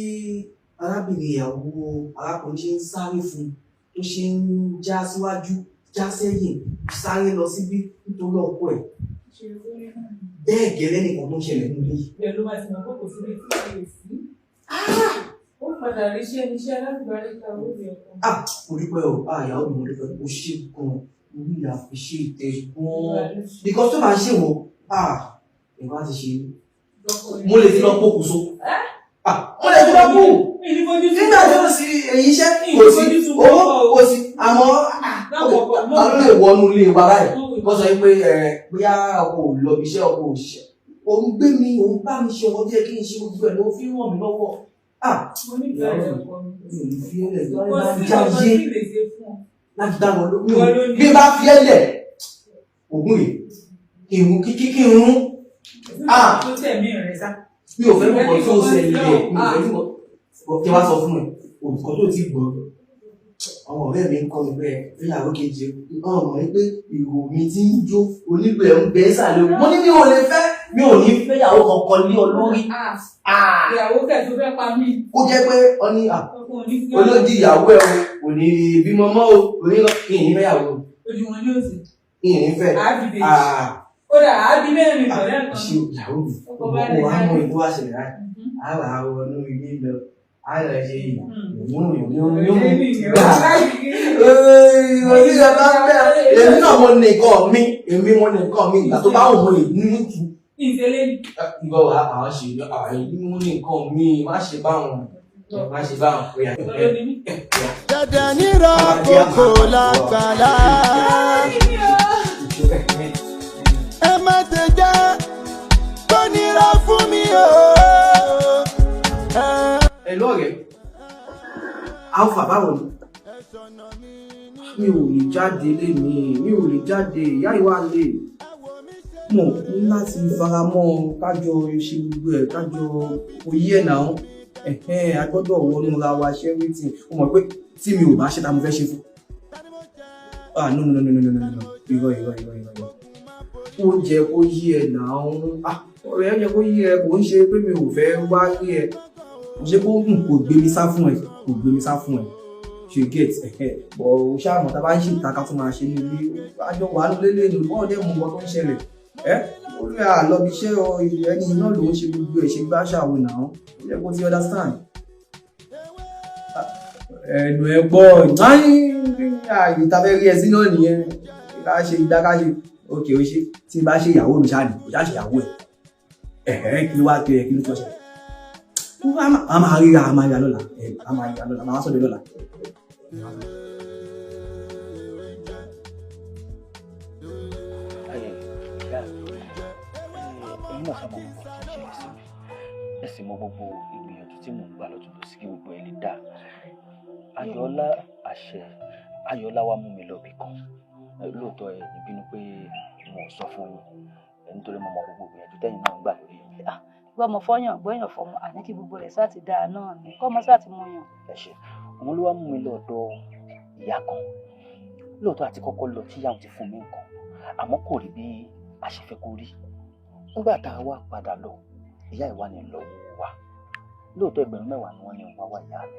arábìnrin ìyàwó arákùnrin ṣe ń sáré fún tó ṣe ń já síwájú, já sẹ́yìn, sáré lọ síbí nítorí ọkọ ẹ̀. Bẹ́ẹ̀ gẹ́lẹ́ nìkan tó ń ṣẹlẹ̀ nínú ilé yìí. Bẹ́ẹ̀ ló máa ti mọ̀ pé kò síbi tí kò lè sí. Ó padà rí iṣẹ́ níṣẹ́ alábìbáríkà owó mi ọkọ. Mo dúpẹ́ o, ìyàwó mi mo dúpẹ́, o ṣe gan-an, mo ní ìyá fi ṣe ìtẹ̀ gan-an. Because tó máa ṣe wọ, ìwà ti ṣe mo lè ti lọ pokùnso. Mo lè ti lọ kú. Nígbà tí ó sì èyí iṣẹ́ kò sí, owó kò sí, àmọ́ ta ló lè wọnú ilé wa báyìí? Wọ́n sọ pé bóyá ọkọ ò lọ ibi iṣẹ́ ọkọ ò ṣiṣẹ́. Òun gbé mi, òun bá mi ṣe ọkọ bí ẹ kí n ṣe gbogbo ẹ̀ ló fi ràn mí lọ́wọ́. Mo ní ìgbà rẹ̀ ọkọ mi. Mi ò ní fi ẹ́ lẹ̀ Kò sí nǹkan tí lè ṣe fún ọ. Láti dá wọn lóhùn. Bí bá fi ẹ́ lẹ̀, ògùn rè, kí n kí kí n rún. Tó tẹ̀mí rẹ̀ sá. Mi ò fẹ́ mọ̀ tó ṣẹlẹ̀, mi ò fẹ́ mọ̀ kí wá sọ fún ẹ, olùkọ́ tó ti gbọ́. Àwọn ọ̀rẹ́ mi ń kọ́ mi pé ìyàwó kejì ọmọ mi pé ìrò mi ti ń jó onílù ẹ̀ ń bẹ sàlẹ̀ o. Mo ní mi ò lè fẹ́, mi ò ní fẹ́ ìyàwó kankan lé ọ lórí. Ìyàwó kẹ̀ tó fẹ́ pa mí. Ó jẹ́ pé ọ ní olódì ìyàwó ẹ o, kò ní bímọ mọ́ o, kò ní kí n ní fẹ́ ìyàwó. Ojú wọn ni ó sì. Kí n ní fẹ́. Àbí Kódà àbí mẹ́rin pẹ̀lú ẹ̀kan. Ṣé ìyàwó mi? Ó wá mú ìlú àṣẹlẹ̀ rẹ̀. A wà á wọnú ilé lọ. A lọ ṣe èmi náà mo ní nǹkan mi, èmi mo ní nǹkan mi, ìgbà tó bá wù mí lè nínú tu. Ìṣẹ̀lẹ̀ ni. Ìbọn wa àwọn ṣe èmi mo ní nǹkan mi, má ṣe báwọn, má ṣe báwọn. Dẹ̀dẹ̀ nírọ̀ kókó lágbàlá. Ẹ má ṣe jẹ́ kó nira fún mi o. Ẹ lọ́rẹ̀ẹ́, Alpha báwo ni? Mi ò lè jáde lémi, mi ò lè jáde, ìyá ìwà lè. Mo ní láti faramọ́ kájọ ṣe gbogbo ẹ̀ kájọ oyé ẹ̀ náà. A gbọ́dọ̀ wọnú ra wa ṣe everything. Ó mọ̀ pé tí mi ò bá ṣe ta mo fẹ́ ṣe fún. No no no no no no no irọ́ irọ́ irọ́ irọ́ irọ́. Ó jẹ́ kó yí ẹ náà. Ọ̀rẹ́ ẹ jẹ́ kó yí ẹ, kò ń ṣe pé mi ò fẹ́ wá rí ẹ. Kò ṣe kó kò gbé mi sá fún ẹ, kò gbé mi sá fún ẹ. Ṣe get bọ̀ o ṣáà mọ̀ tá a bá ń ṣe ìta ká tún máa ṣe ní ilé. Àjọ wà lélẹ̀ ní wọ́n dẹ̀ mú nǹkan tó ń ṣẹlẹ̀. Olú àlọ́bí iṣẹ́ ẹni náà ló ń ṣe gbogbo ẹ̀ ṣe gbá ṣàwò náà. Ó yẹ kó ti understand. Ẹnu ẹ gbọ́ àyè tá a fẹ́ rí ẹ sí náà nìyẹn. Ká ṣe ìgbà ká ṣe òkè ó ṣe tí n bá ṣe ìyàwó mi ṣáà ní kò ṣáà ṣe ìyàwó ẹ̀. Kí ló wá kí ló tó ṣẹlẹ̀? A máa ríra, a máa ríra lọ́la, a máa ríra lọ́la, a máa sọ̀dọ̀ lọ́la. Ẹ̀yin náà sábà mọ̀ tí ń ṣẹlẹ̀ sí mi, ẹ sì mọ gbogbo ìgbìyànjú tí mò ń gbà lọ́tún lọ́sí kí gbogbo ẹ lè dáa. Ayọ̀ọ́lá àṣẹ Ayọ̀ọ́lá wá mú mi lọ ibì kan. Lóòótọ́ ẹ ní bínú pé mo ò sọ fún yín nítorí mo mọ gbogbo ìgbìyànjú tẹ́yin náà ń gbà lórí mi. Gbọ́mọ fọ́yàn gbọ́yàn fọmọ àní kí gbogbo rẹ̀ sáà ti dáa náà ni kọ́mọ sáà ti mú yàn. Ẹ ṣe òun ló wá mú mi lọ́dọ̀ ìyá kan. Lóòótọ́ àti kọ́kọ́ lọ tí ìyá òun ti fún mi nǹkan, àmọ́ kò rí bí a ṣe fẹ́ kó rí. Nígbà tá a wá padà lọ, ìyá ìwà ni lọ wò wá. Lóòótọ́ ẹgbẹ̀rún mẹ́wàá ni wọ́n ní wá wá ìyá mi.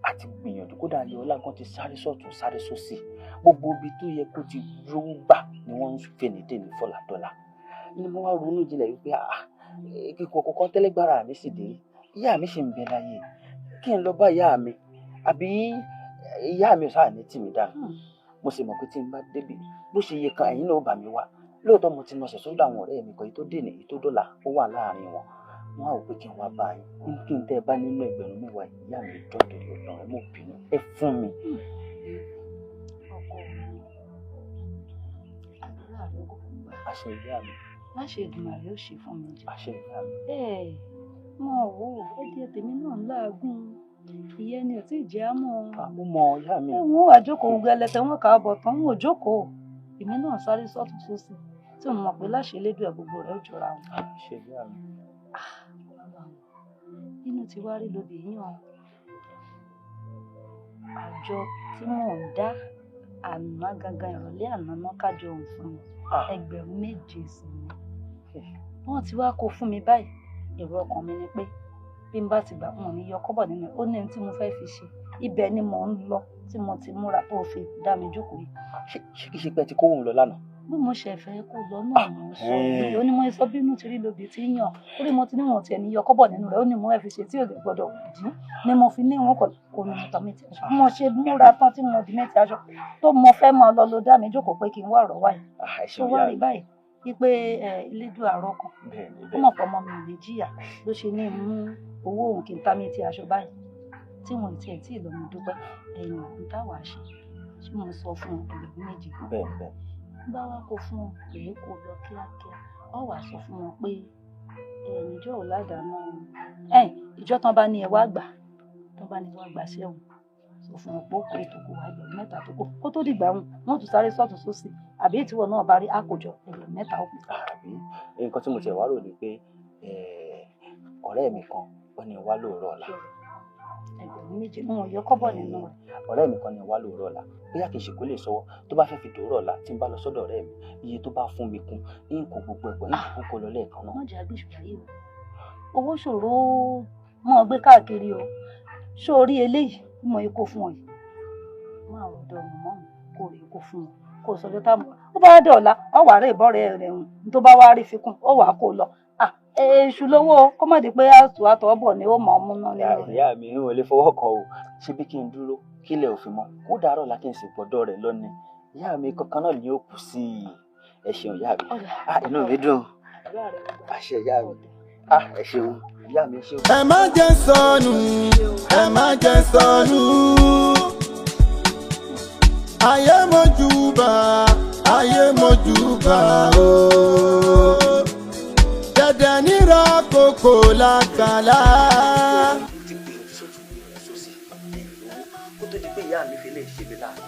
Àti gbìyànjú kódà Ayọ̀ọ́lá gan ti sáré sọ̀tún sáré sósì. Gbogbo ibi tó yẹ kó ti rówó gbà ni wọ́n ń fèní dè ní fọ̀làdọ́là. Ni mo wá ronú jinlẹ̀ wípé kíkọ kọ̀ọ̀kan tẹ́lẹ̀gbára mi sì dé. Ìyá mi sì ń bẹ láyé. Kí n lọ bá ìyá mi àbí ìyá mi ò sáà ní tì mí dànù. Mo sì mọ̀ pé tí n bá débi bó ṣe yẹ kan ẹ̀yin náà ó bà mí wá. Lóòótọ́ mo ti nọsẹ̀ sọ́dọ̀ àwọn ọ̀rẹ́ mi kan, èyí tó dènà èyí tó dọ́là ó wà láàrin wọn. Wọ́n á wò pé kí n wá bá yín, kí n tẹ́ ẹ bá nínú ẹgbẹ̀rún mẹ́wàá ìyá mi jọ́ torí Ọlọ́run, ẹ mọ̀ bínú, ẹ fún mi. Ọkọ mi, àdúrà rẹ kò gbà. Àṣẹ ìyá mi. Láṣẹ Èdùmàrè ó ṣe fún mi jẹ. Àṣẹ ìyá mi. Ẹ mọ wò ó, ẹ díẹ̀ tèmi náà ń láàgùn. Ìyẹn ni ò tí ì jẹ́ àmọ́. Mo mọ ìyá mi. Ẹ wọ́n wà jókòó gẹlẹtẹ wọn kà á bọ̀ tán, wọn ò jókòó. Èmi náà sáré sọ́tún sósì tí mo mọ̀ pé láṣẹ Elédùà gbogbo rẹ̀ ó jọra wọn. Àṣẹ ìyá mi. Inú ti wá rí lóbi yàn. Àjọ tí mò ń dá àná gangan ìrọ̀lẹ́ àná náà kájọ òun fún mi. Ẹgbẹ̀rún méje sì ni. Wọ́n ti wá kó fún mi báyìí. Èrò ọkàn mi ni pé bí n bá ti gbà wọn ò ní yọ kọ́bọ̀ nínú ẹ̀. Ó ní ohun tí mo fẹ́ fi ṣe. Ibẹ̀ ni mò ń lọ tí mo ti múra tó fi dá mi jókòó yìí. Ṣé kìí ṣe pé ẹ ti kó òun lọ lánàá? Bí mo ṣe fẹ́ kó lọ náà mo sọ pé ó ní mo sọ bínú ti rí lóbi tí ń yàn. Ó rí mo ti ní wọn tiẹ̀ ní yọ kọ́bọ̀ nínú rẹ̀, ó ní mo fẹ́ fi ṣe tí ò lè gbọ́dọ̀ dín. Ni mo fi ní wọn kò ní mo tàn mí ti aṣọ. Mo ṣe múra tán tí mo dì mí ti aṣọ tó mo fẹ́ máa lọ ló dá mi jókòó pé kí n wá ọ̀rọ̀ wáyé. Tó wá rí báyìí wípé Elédùà àrọ́ kan. Ó mọ̀ pé ọmọ mi ò lè jìyà ló ṣe ní mú owó òun kí n ta mí ti aṣọ báyìí. Tí wọn tiẹ̀ tí ì lọ mo dúpẹ́. Ẹ̀yìn òun táwa ṣe ṣé mo sọ fún ẹgbẹ̀rún méje. Bẹ́ẹ̀ bẹ́ẹ̀. Bá wá kó fún wọn pé kó lọ kíákíá, ọ wàá sọ fún wọn pé ìjọ ò ládàánú ìjọ tán bá ní ẹ wá gbà, tán bá ní wá gbà sẹ́wọ̀n, sọ fún wọn pé ó kó ètò kó wá ẹgbẹ̀rún mẹ́ta tó kó kó tó dìgbà wọn wọn tún sáré sọ́tún sósì àbí ìtiwọ náà bá rí àkójọ ẹgbẹ̀rún mẹ́ta ó kù. Àbí nǹkan tí mo tiẹ̀ wá rò ni pé ọ̀rẹ́ mi kan ó ní wá lóòrọ̀ ọ̀la. Ẹgbẹ̀rún méje ń yọ kọ́bọ̀ nínú rẹ̀. Ọ̀rẹ́ mi kan ní wá lóòrọ̀ ọ̀la, bóyá kì í ṣe kó lè sọwọ́ tó bá fẹ́ fi dòórọ̀ ọ̀la tí n bá lọ sọ́dọ̀ ọ̀rẹ́ mi, iye tó bá fún mi kún ń kó gbogbo ẹ̀pọ̀ ń kó kó lọ lẹ́ẹ̀kan náà. Wọ́n jẹ́ agbésùn láyé o, owó ṣòro mọ́ ọ gbé káàkiri o, ṣó o rí eléyìí mọ ikó fún ọ yìí, máa rọ̀dọ̀ mọ́ kó rí ikó fún ọ kó sọjọ́ táwọn ó bá dé ọ̀la ọ wà rẹ̀ ìbọ̀rẹ̀ rẹ̀ hùn tó bá wá rí fikún ó wà kó lọ. Èṣù lówó kó má di pé àtò àtọ̀ bọ̀ ni ó mọ̀ ọ́n múná nínú rẹ̀. Ìyá mi ń wọlé fọwọ́ kan o, ṣé bí kí n dúró kílẹ̀ òfin mọ́ kó dàárọ̀ la kí n sì gbọ́dọ̀ rẹ̀ lọ́ni. Ìyá mi kankan náà ni ó kù sí i. Ẹ ṣeun ìyá mi, inú mi dùn. Àṣẹ ìyá mi, ẹ ṣeun ìyá mi, ẹ ṣeun. Ẹ má jẹ́ sọnù, ẹ má jẹ́ sọnù. Ayé mojúbà, ayé mojúbà o. Dẹ̀dẹ̀ nírọ̀ kòkò lágbàlá. Ti gbìyànjú sọ́tún gbìyànjú sósì kó tó di pé ìyá mi fi lè ṣe mi láàánú.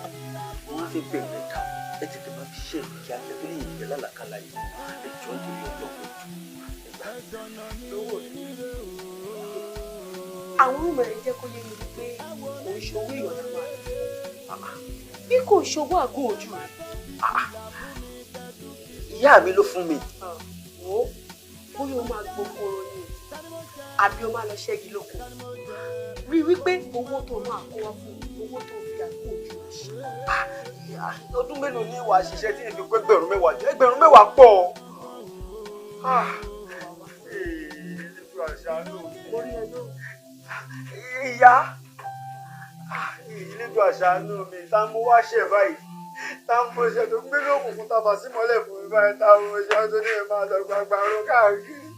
Wọ́n á fi bẹ̀rẹ̀ dà ẹ tètè máa fi ṣe ìrìn kíákíá tó lè yìnbọn lálàkàlà yìí. Ẹ jọ̀ọ́ nítorí Ọlọ́run lówó rẹ̀. Àwọn ọmọ rẹ̀ jẹ́ kó yé mi wípé kò ń ṣòwò ìyọ̀nà máa bí kò ṣòwò àgọ́ ojú rẹ̀. Ìyá mi ló fún mi. Wo bóyá o máa gbókòrò ni àbí o máa lọ ṣẹ́gi lóko. Rí i wípé owó tó máa kó wá fún mi, owó tó fi àgọ́ ojú rẹ̀ ṣe. Ọdún mélòó ni ìwà ṣiṣẹ́ tí èmi pé ẹgbẹ̀rún mẹ́wàá jẹ́? Ẹgbẹ̀rún mẹ́wàá pọ̀. Ìyá Elédùà ṣàánú mi, tá mo wá ṣẹ̀ báyìí, tá mo ṣe tó gbé lókùnkùn tá bá sí mọ́lẹ̀ fún mi báyìí, tá mo ṣe tó ní ìmọ̀ àlọ́ gbàgbà ro káàkiri.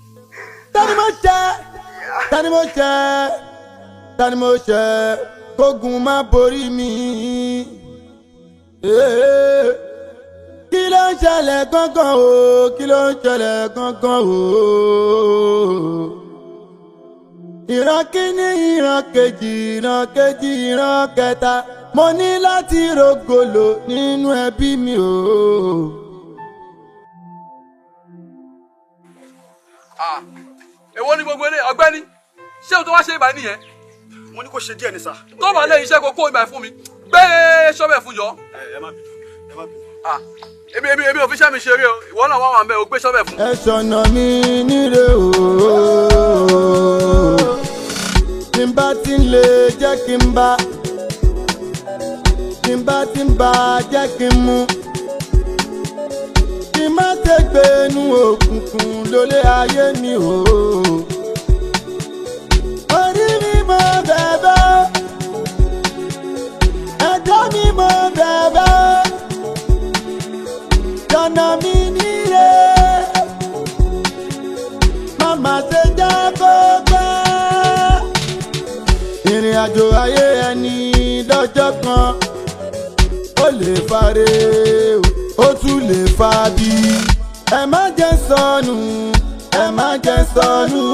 Tani mo ṣẹ̀, tani mo ṣẹ̀, tani mo ṣẹ̀, kógun má borí mi. Kí ló ń ṣẹlẹ̀ gángan o, kí ló ń ṣẹlẹ̀ gángan o. Ìran kíní, ìran kejì, ìran kejì, ìran kẹta, mo ní láti rògòlò nínú ẹbí mi o. Èwo ni gbogbo ilé ọ̀gbẹ́ni, ṣé o tó wá ṣe ìbá nìyẹn? Mo ní kó ṣe díẹ̀ ní sà. Tó bá lé iṣẹ́ kó kó ìbá fún mi, gbé ṣọ́bẹ̀ fún jọ. Ẹ má bínú, ẹ má bínú. Èmi ò fi iṣẹ́ mi ṣeré o, ìwọ náà wá wà ń bẹ, o gbé ṣọ́bẹ̀ fún. Ẹ ṣọ̀nà mi níre o. bá ti ń lè jẹ́ kí n bá, tí n bá ti ń bá jẹ́ kí n mú, kí n má ṣe gbénu òkùnkùn lólé ayé mi o. Orí mi mo bẹ̀bẹ̀, ẹ̀dá mi mo bẹ̀bẹ̀, jọ̀nà mi nílé, má ṣe jẹ́ kó pẹ́. Ìrìn àjò ayé ẹni lọ́jọ́ kan, ó lè fare ó tún lè fa bí. Ẹ má jẹ́ sọnù, ẹ má jẹ́ sọnù.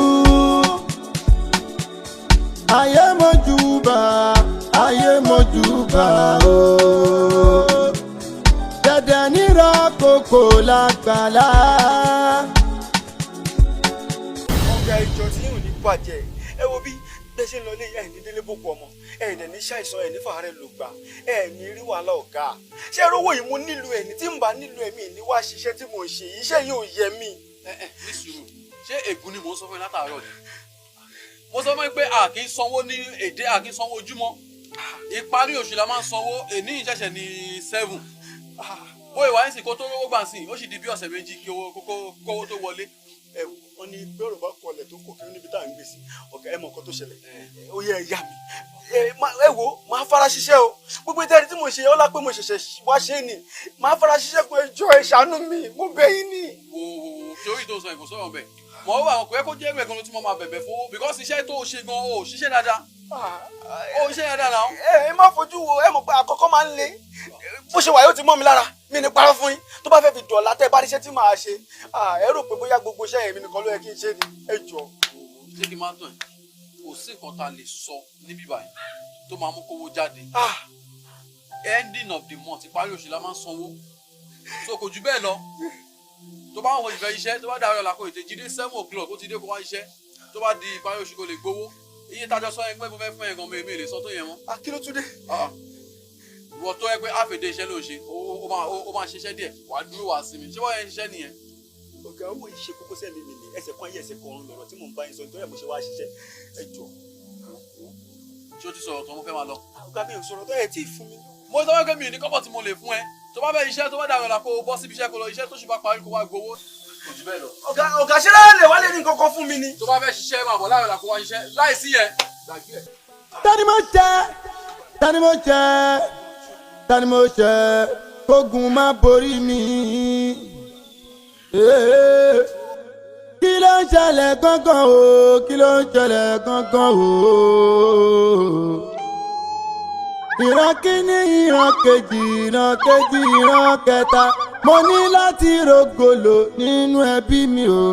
Ayé mojúbà, ayé mojúbà o. Dẹ̀dẹ̀ nírọ̀ kòkò lágbàlá. Ọ̀gá ìjọ tí yóò ní bàjẹ́, ẹ wo bí bẹ́ẹ̀ ṣe ń lọ ilé ẹ̀ ní délé bòkú ọmọ, ẹ̀ dẹ̀ ní ṣàìsàn, ẹ̀ ní fàárẹ̀ ló gbà, ẹ̀ ní rí wàhálà ọ̀gá. Ṣé rówó yìí mo nílò ẹ̀ ní tí ń bá nílò ẹ̀mí ní wá ṣiṣẹ́ tí mò ń ṣe, iṣẹ́ yìí ò yẹ mí. Ẹ ní sùúrù, ṣé ègún ni mò ń sọ fún yín látàárọ̀ ni? Mo sọ fún yín pé a kì í sanwó ní èdè, a kì í sanwó ojúmọ́. Ìparí oṣù la máa ń sanwó, èní ìṣẹ̀ṣẹ̀ ní 7. Bó ìwà ń sìn kó tó rówó gbà sìn, ó sì di bí ọ̀sẹ̀ méjì kí owó kówó tó wọlé. Ẹ wọ́n ní bẹ́ẹ̀rù bá kọlẹ̀ tó kò kí ó níbi tá à ń gbé sí. Ọ̀gá ẹ mọ nǹkan tó ṣẹlẹ̀, ó yẹ ẹ yá mi. Ẹ wo, máa fara ṣiṣẹ́ o. Gbogbo ìtẹ́rí tí mo ṣe ọlá pé mo ṣẹ̀ṣẹ̀ wá ṣe ni. Máa fara ṣiṣẹ́ pé ẹjọ́ ẹ ṣàánú mi, mo bẹ̀ yín ni. Wo wo torí tó sọ ìkò sọ̀rọ̀ bẹ̀. Mọ̀ ó wà kò yẹ kó jẹ́ ẹgbẹ́ kan ló tún máa bẹ̀bẹ̀ fowó because iṣẹ́ tó ṣe gan o ṣiṣẹ́ dáadáa. Ó ṣiṣẹ́ dáadáa náà. Ẹ má fojú wo, ẹ mọ̀ pé àkọ́kọ́ máa ń le. Bó ṣe wà yóò ti mọ́ mi lára, mi ní parọ́ fún yín. Tó bá fẹ́ fi dọ̀la tẹ́ bá ríṣẹ́ tí màá ṣe, ẹ rò pé bóyá gbogbo iṣẹ́ èmi nìkan ló yẹ kí n ṣe ni, ẹ jọ. Ṣé kí n máa tàn ẹ́? Kò sí nǹkan tá a lè sọ níbí báyìí tó máa mú kówó jáde. Ending of the month, ìparí oṣù la máa ń sanwó. So kò jù bẹ́ẹ̀ lọ. Tó bá wọn ìfẹ́ iṣẹ́, tó bá dàrú ọ̀la kó ètè jí dé 7 o'clock, ó ti dé kó wá iṣẹ́. Tó bá di ìparí oṣù kó lè gbowó. Iye tájọ sọ yẹn pé mo fẹ́ fún ẹ̀ gan mi lè sọ tó yẹn mọ́. Kí ló tún dé? Ìwọ tó yẹ pé àfẹ̀dé iṣẹ́ ló ń ṣe, ó máa ṣiṣẹ́ díẹ̀, wàá dúró wàá sinmi. Ṣé wọ́n yẹn ń ṣiṣẹ́ nìyẹn? Ọ̀gá owó yìí ṣe kókó sẹ́mi mi ní ẹsẹ̀ kan ayé ẹsẹ̀ kan ọ̀run lọ̀rọ̀ tí mò ń bá yín sọ nítorí ẹ̀ mo ṣe wá ṣiṣẹ́. Ẹ jọ. Ṣé o ti sọ̀rọ̀ tán? Mo fẹ́ máa lọ. Ọ̀gá mi ò sọ̀rọ̀ tó ẹ̀ tí ì fún mi. Mo sọ pé mi ò ní kọ́bọ̀ tí mo lè fún ẹ. Tó bá bẹ iṣẹ́ tó bá dàrú ọ̀la kó o bọ́ síbi iṣẹ́ kó lọ iṣẹ́ tó ṣì bá parí kó wá gbowó. Kò jù bẹ́ẹ̀ lọ. Ọ̀gá ṣé láyé lè wálé ní nǹkan kan fún mi ni. Tó bá fẹ́ ṣiṣẹ́ máa bọ̀ láàrọ̀ ọ̀la kó wá ṣiṣẹ́ láìsí yẹn. Gbàgbé ẹ̀. Tani mo jẹ́, tani mo jẹ́, tani mo jẹ́, kógun má borí mi. Kí ló ń ṣẹlẹ̀ gángan o? Kí ló ń ṣẹlẹ̀ gángan o? Ìran kíní, ìran kejì, ìran kejì, ìran kẹta. Mo ní láti rògòlò nínú ẹbí mi o.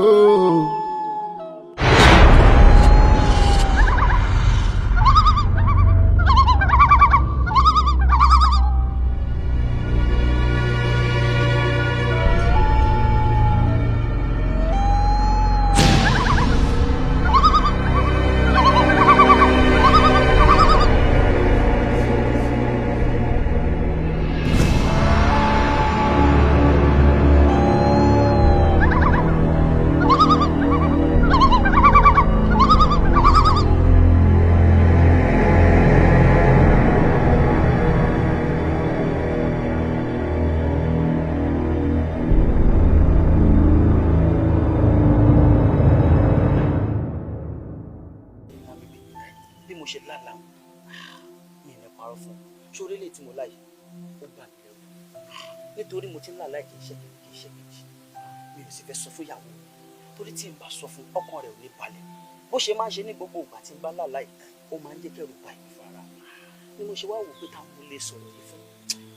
Nítorí mo ti ń lálàá kì í ṣe kì í ṣe kejì, mi ò sì fẹ́ sọ fún ìyàwó mi torí tí n bá sọ fún ọkàn rẹ̀ ò ní balẹ̀. Bó ṣe máa ń ṣe ní gbogbo ìgbà tí n bá lálàá yìí, ó máa ń jẹ́ kẹ́rù bà èmi fara ni mo ṣe wá wò pé táwọn lè sọ̀rọ̀ yìí fún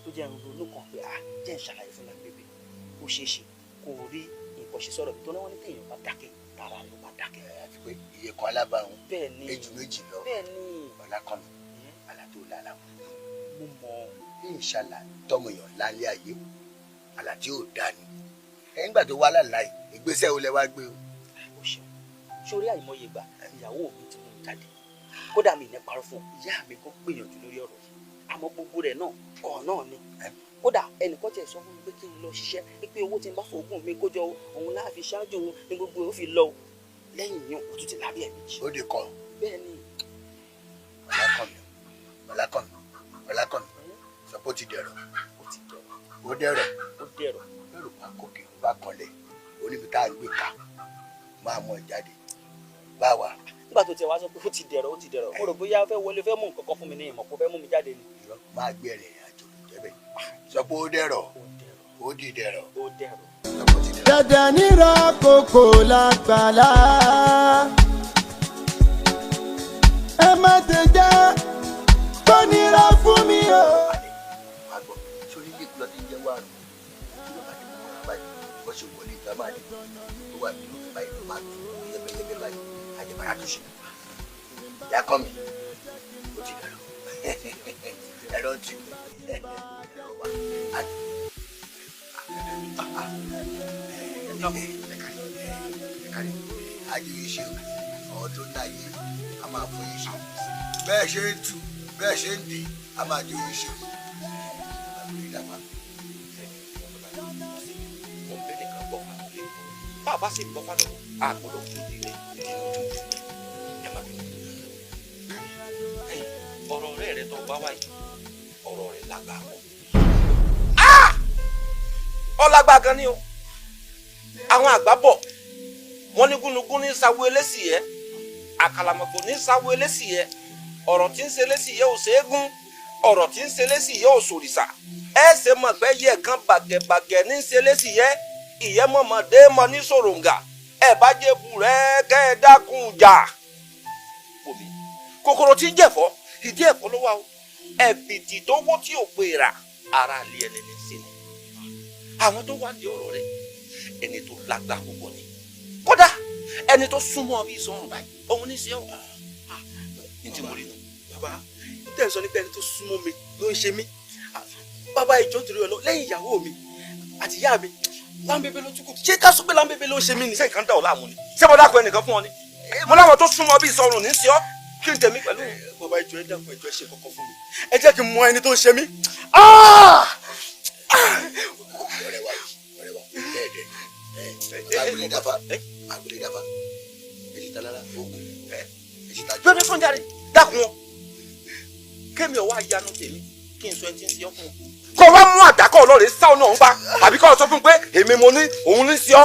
tó jẹ́ ronú kan pé à jẹ́ ń ṣàlàyé fún lágbègbè ó ṣeé ṣe kó rí nǹkan ṣe sọ̀rọ̀ mi tó náà wọ́n ní téèyàn bá dákẹ́ tara rẹ̀ ó bá dákẹ́. Àti pé iye kan alábàáhùn ejò méjì lọ ọ̀làkànnì àlà tó lálàá mo mọ̀ ìṣàlà tọmọ èèyàn lálẹ́ ayé àlà tí ò dá ni ẹ̀yìn gbà tó wá lálàá yìí ìgbésẹ̀ wo lẹ wá gbé o. O ṣeun, sórí àìmọye ìgbà ìyàwó mi ti mú mi jáde, kódà mi ní parọ́ fún ìyá mi kó gbìyànjú lórí ọ̀rọ̀ yìí, àmọ́ gbogbo rẹ̀ náà kọ̀ náà ni. Kódà ẹnìkan tiẹ̀ sọ fún mi pé kí n lọ ṣiṣẹ́, pé owó tí n bá fògùn mi kójọ òun láà fi ṣáájú òun ní gbogbo ó fi lọ lẹ́yìn yìí ó tún ti lábẹ́ ẹ̀ méjì. Ó di kan. Bẹ́ẹ̀ ni. Ọlákànmí Ọlákànmí sọ pé ó ti dẹ̀rọ̀ ó dẹ̀rọ̀ ó dẹ̀rọ̀ lẹ́rù bá kókè ó bá kanlẹ̀ oníbi tá a gbé ká máa mọ ìjáde bá wa. Nígbà tó tiẹ̀ wá sọ pé ó ti dẹ̀rọ̀ ó ti dẹ̀rọ̀ mo rò bóyá ó fẹ́ wọlé fẹ́ mú nǹkan kan fún mi ní ìmọ̀ kó fẹ́ mú mi jáde ni. Máa gbé ẹ̀rìn àjò jẹ́bẹ̀ sọ pé ó dẹ̀rọ̀ ó di dẹ̀rọ̀ ó dẹ̀rọ̀. Dẹ̀dẹ̀ nírọ̀ kòkò lágbàlá. Ẹ má ti jẹ́ kó nira fún mi o. Sórí ilé ìkúlọ̀ tí ń jẹ́ wàrùn tí wọ́n bá ti mú wọn báyìí wọ́n sì wọlé ìgbà máa lè tó wà nínú ìgbà báyìí ló máa tù yẹ́bẹ́yẹ́bẹ́ báyìí àjẹbára tó ṣe. Ìyá kọ́ mi ó ti dẹ̀rọ̀ ẹ̀rọ ti ẹ̀rọ wà á. Ayé yìí ṣe ọdún láyé a máa fún yìí ṣe bẹ́ẹ̀ ṣe ń tu bẹ́ẹ̀ ṣe ń dè a máa jó yìí ṣe. Bá a bá sì bọ́ fálọ́wọ́ a gbọ́dọ̀ fún ilé ìdí ojú ẹ má bínú. Ọ̀rọ̀ ọ̀rẹ́ rẹ tó bá wáyé ọ̀rọ̀ rẹ lágbàá pọ̀. Ọlágbá gan ni o. Àwọn àgbà bọ̀ wọ́n ní gúnugún ní sáwó elésì yẹ, àkàlàmọ̀gbò ní sáwó elésì yẹ, ọ̀rọ̀ tí ń ṣe elésì yẹ ò ṣeégún, ọ̀rọ̀ tí ń ṣe elésì yẹ ò sòrìṣà. Ẹ ṣe mọ̀ pé yẹ kan bàgẹ̀bàgẹ̀ ní ṣe elésì yẹ, ìyẹ́ mọ̀mọ́dé mọ ní sòròǹgà, ẹ bá jẹ́ bu rẹ̀ kẹ́ ẹ dákun jà. Omi kòkòrò tí ń jẹ̀fọ́, ìdí ẹ̀fọ́ ló wà o, ẹ̀bìtì tó wó tí ò pè rà, ara lé ẹni ní sí ni. Àwọn tó wá di ọ̀rọ̀ rẹ̀ ẹni tó lágbá púpọ̀ ni, kódà ẹni tó súnmọ́ bí sọ̀rùn báyìí òun ní sí ọ ní tí mo rí nu. Bàbá n tẹ̀ ń sọ ní pé ẹni tó súnmọ́ mi ló ń ṣe mí. Bàbá ìjọ torí ọ̀nà lẹ́yìn ìyàwó mi àti ìyá mi láńbébé ló tún kù. Ṣé ká sọ pé láńbébé ló ń ṣe mí ni? Ṣé nǹkan dà ọ́ láàmú ni? Ṣé mo dákun ẹnìkan fún ọ ni? Mo láwọn tó súnmọ́ bí sọ̀rùn ní sí ọ kí n tẹ̀mí pẹ̀lú. Bàbá ìjọ ẹ dákun ẹjọ ẹ ṣe kọ́kọ́ fún mi. Ẹ jẹ́ kí n mọ ẹni tó ń ṣe mí. Ọ̀rẹ́ wa ọ̀rẹ́ wa dẹ́ẹ̀dẹ́ agbèrè dáfa agbèrè dáfa èyí ta lára ogun èyí ta. Bẹ́ẹ̀ni fún jáde dákun ọ kémi ọwọ́ ayanu tèmi kí n sọ ẹni tí ń ṣe ọ fún ọ. Kọ́ wa mú àdákọ́ ọlọ́rẹ̀ sá ọ náà ń bá àbí kọ́ ọ sọ fún un pé èmi mo ní òun ní sí ọ.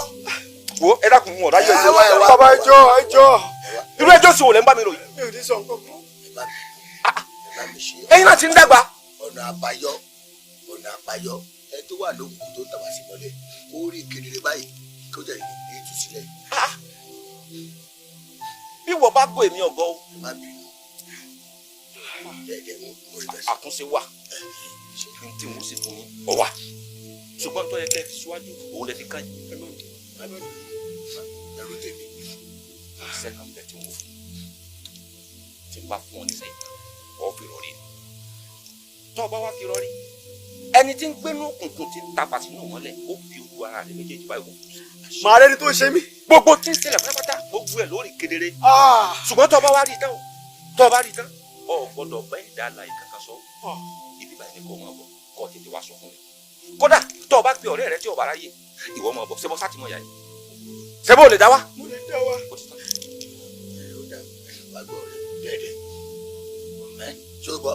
Wo ẹ dákun mú ọ̀dá yọ ẹjọ́. Bàbá ẹjọ́ ẹjọ́. Irú ẹjọ́ sì wò lẹ́ ń bá mi ròyìn. Mi ò ní sọ nǹkan kan. Ẹ̀yin náà ti ń dàgbà. Ọ̀nà àbáyọ ọ̀nà àbáyọ ẹ tó wà lókùnkùn tó ń tàbá sí mọ́lẹ̀ kó rí kedere báyìí kó jẹ́ ìtúsílẹ̀. Bí wọ́n bá gbọ́ èmi ọ̀gọ́ o. Má bínú. Àtúnṣe wà ní tí mo sì fún yín ọ̀wà ṣùgbọ́n tó yẹ kẹ́ ẹ fi síwájú òun lè fi kàn yín. Ẹrú tèmi. Iṣẹ́ kan bẹ tí mo fún tí n bá fún ọ níṣẹ́ ọ fi rọrí tó o bá wá fi rọrí ẹni tí ń gbénú òkùnkùn tí ń tapà sínú mọ́lẹ̀ ó fi ojú ara rẹ̀ méjèèjì báyìí wò. Màá rẹ́ni tó ń ṣe mí. Gbogbo tí ń ṣẹlẹ̀ pátápátá gbogbo ẹ̀ lórí kedere. Ṣùgbọ́n tó o bá wá rí tán o tó o bá rí tán o gbọ́dọ̀ bá ẹ̀dá alààyè kankan sọ ibi báyìí ni kò máa bọ̀ kó o tètè wá sọ fún mi. Kódà tó o bá pe ọ̀rẹ́ rẹ tí o bá ráyè ìwọ máa bọ̀ ṣé bọ́ sátìmọ̀ yà yìí ṣé bó o lè dá wá. Mo lè dá wá. Ó ti tán. Wàá gbọ́ ọ̀rẹ́ dẹ́ẹ̀dẹ́ ẹ ṣó gbọ́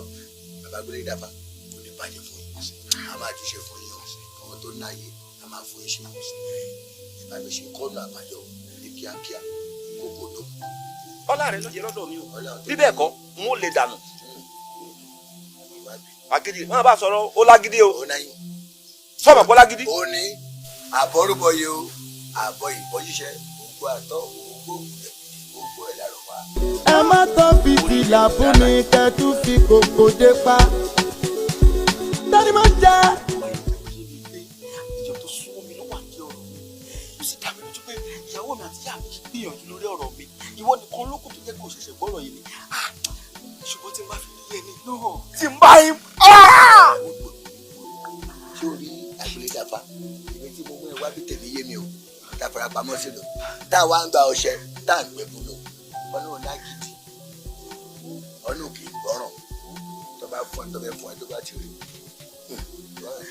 bàbá gbélé dàbà kò ní bàjẹ́ fún yín a máa ti ṣe fún yín o àwọn tó náyé a máa fún yín ṣe ẹ bá mi ṣe kọ́nà àbáyọ ní kíákíá kókó ló. Ọlá rẹ ló jẹ lọ́dọ̀ mi o bí bẹ́ẹ̀ kọ́ n ó lè dànù. Agídí wọn bá sọ̀rọ̀ ó lágídí o sọ̀rọ̀ kó lágídí. Ó ní àbọ̀rúbọyé o àbọ̀ ìbọn ṣiṣẹ́ ògbó àtọ́ ògbó ògbó ẹ̀ lárọ̀ wá. Ẹ má tán fìtílà fún mi kẹ́tù fi kòkò dé pa. Tani mo jẹ́. Ìjọ tó súnmọ́ mi ló wà ní ọ̀rọ̀ mi. Ó sì dá mi lójú pé ìyàwó mi àti ìyá mi gbìyànjú lórí ọ̀rọ̀ mi. Ìwọ nìkan ló kù tó jẹ́ kó ṣẹ̀ṣẹ̀ gbọ́rọ̀ yìí ni. Ṣùgbọ́n tí n bá fi ní ẹni náà. Tí n bá yín. Ṣé o rí àgbélé dáfa? Èmi tí mo mú ẹ wá bí tèmi yé mi o. Tá a fara pamọ́ sí lò. Tá a wá ń gba ọṣẹ, tá a ń gbẹ fún lò. Ọ̀nà ò lágídí. Ọ̀nà ò kì í gbọ́ràn. Tó bá fún ẹ tó bẹ fún ẹ tó bá ti rí.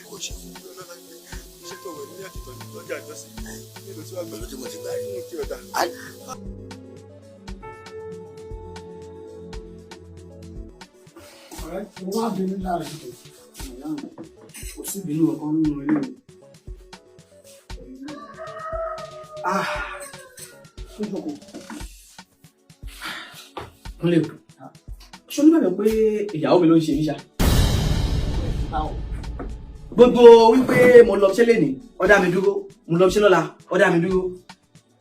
Kò ṣe fún mi. Ṣé tó wẹ̀ ní àtìtọ́ lọ́jà ìjọsìn? Nílò tí wàá gbà. Pẹ̀lú tí mo ti gbà rí. Kí ọ̀dà. Ọ̀rẹ́, mo má bínú láàrin tó. Kò sí ìbínú kankan nínú ilé mi. Ah, Tó jókòó. Kúnlé, ṣé o nígbàgbọ́ pé ìyàwó mi ló ń ṣe mí ṣá? Báwo? Gbogbo wípé mo lọ ṣẹ́ lénìí, ó dá mi dúró, mo lọ ṣẹ́ lọ́la, ó dá mi dúró.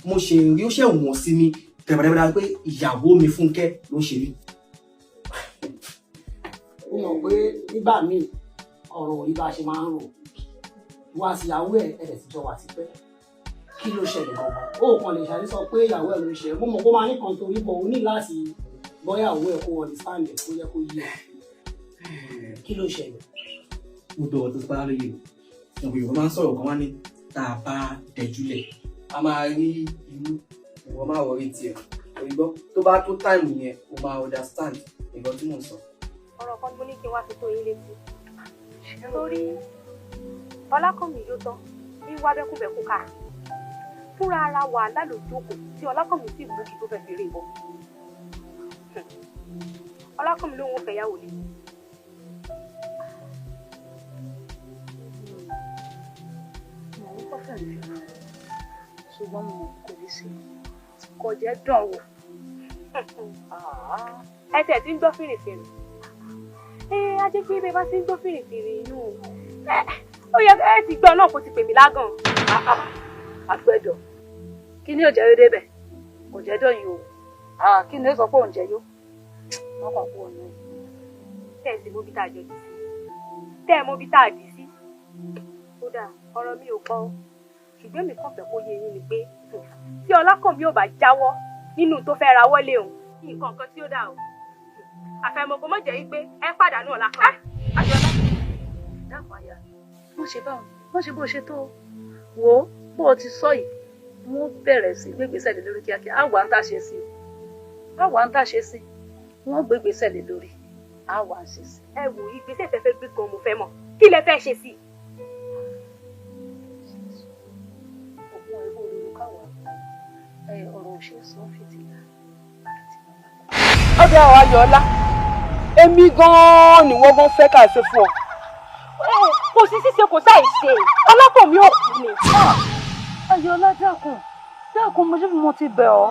Mo ṣe rí ó ṣe wọ̀n sí mi tẹ̀bàtẹ̀bàtà pé ìyàwó mi Fúnkẹ́ ló ń ṣe mí. Ó mọ̀ pé nígbà míì ọ̀rọ̀ òrí bá ṣe máa ń rò. Wá sí ìyàwó ẹ̀ ẹ̀rẹ̀ ti jọ wà tipẹ́. Kí ló ṣẹlẹ̀ gangan? Ó kàn lè ṣàlẹ́ sọ pé ìyàwó ẹ̀ ló ń ṣe. Mo mọ̀ kó máa ní kan torí bọ̀ ó ní láti bọ́yàwó ẹ̀ kó understand ẹ̀ kó yẹ kó yé ẹ̀. Kí ló ṣẹlẹ̀? Gbogbo ọ̀rọ̀ tó ti pátá lóye mi. Ọ̀pọ̀ Yorùbá máa ń sọ̀rọ̀ kan wá ní tá a bá dẹjúlẹ̀. A máa rí inú ìwọ máa wọrí tiẹ̀. Òyìnbó tó bá tó táìmù yẹn, o máa understand nǹkan tí mò ń sọ. Ọ̀rọ̀ kan mo ní kí n wá fi tó yín létí. Torí Ọlákànmí yóò tán ní wá bẹ́kúbẹ́kú ká. Fúnra ara wàhálà ló jókòó tí Ọlákànmí sì mú kí tó fẹ́ fi rí ìbọn. Ọlákànmí lóun ò fẹ́yàwó lé. Mo ń kọ́ fẹ̀mí ṣùgbọ́n mo kò lè ṣe kò jẹ́ dán wò. Ẹ tẹ̀ tí ń gbọ́ fìrìfìrì. Ẹ á jẹ́ pé bẹ́ẹ̀ bá ti ń gbọ́ fìrìfìrì inú ẹ ó yẹ ẹ ti gbọ́ náà kó ti pè mí lágàn. Àgbẹ̀dọ̀ kí ni òjẹ́ débẹ̀ kò jẹ́ dán yìí o kí ni ó sọ pé òun jẹ yó wọ́n kàn kú ọ̀nà ẹ̀. Tẹ́ ẹ sì mọ ibi tá a jọ dì sí. Tẹ́ ẹ mọ ibi tá a dì sí. Kódà ọ̀rọ̀ mi ò pọ̀ o ṣùgbọ́n èmi kàn fẹ́ kó yé yín ni pé tí Ọlákànmí ò bá jáwọ́ nínú tó fẹ́ rawọ́ lé òun nǹkan kan tí ó dà o àfàìmọ̀ kó má jẹ́ wípé ẹ pàdánù Ọlákànmí. Ayọ̀lá dákun àyà wọ́n ṣe báwọn wọ́n ṣe bó ṣe tó wò ó bó o ti sọ yìí wọ́n bẹ̀rẹ̀ sí gbégbèsè lé lórí kíákíá á wà ń tà ṣe sí i á wà ń tà ṣe sí i wọ́n gbégbèsè lé lórí á wà ń ṣe sí i. Ẹ wò ìgbésẹ̀ tẹ́ fẹ́ gbé gan mo fẹ́ mọ̀ kí lẹ fẹ́ ṣe sí i. Ògùn ẹ̀rọ olóró káwa ọ̀rọ̀ ò ṣe é sọ fìtìlà. Ọbẹ̀ àwọn Ayọ̀ọ́lá, èmi gan-an ni wọ́n gan fẹ́ ká ṣe fún ọ. Kò sí ṣíṣe kò sáì ṣe Ọlákànmí ò kú ni. Ayọ̀ọ́lá dákun dákun mo ṣe fi mo ti bẹ̀ ọ́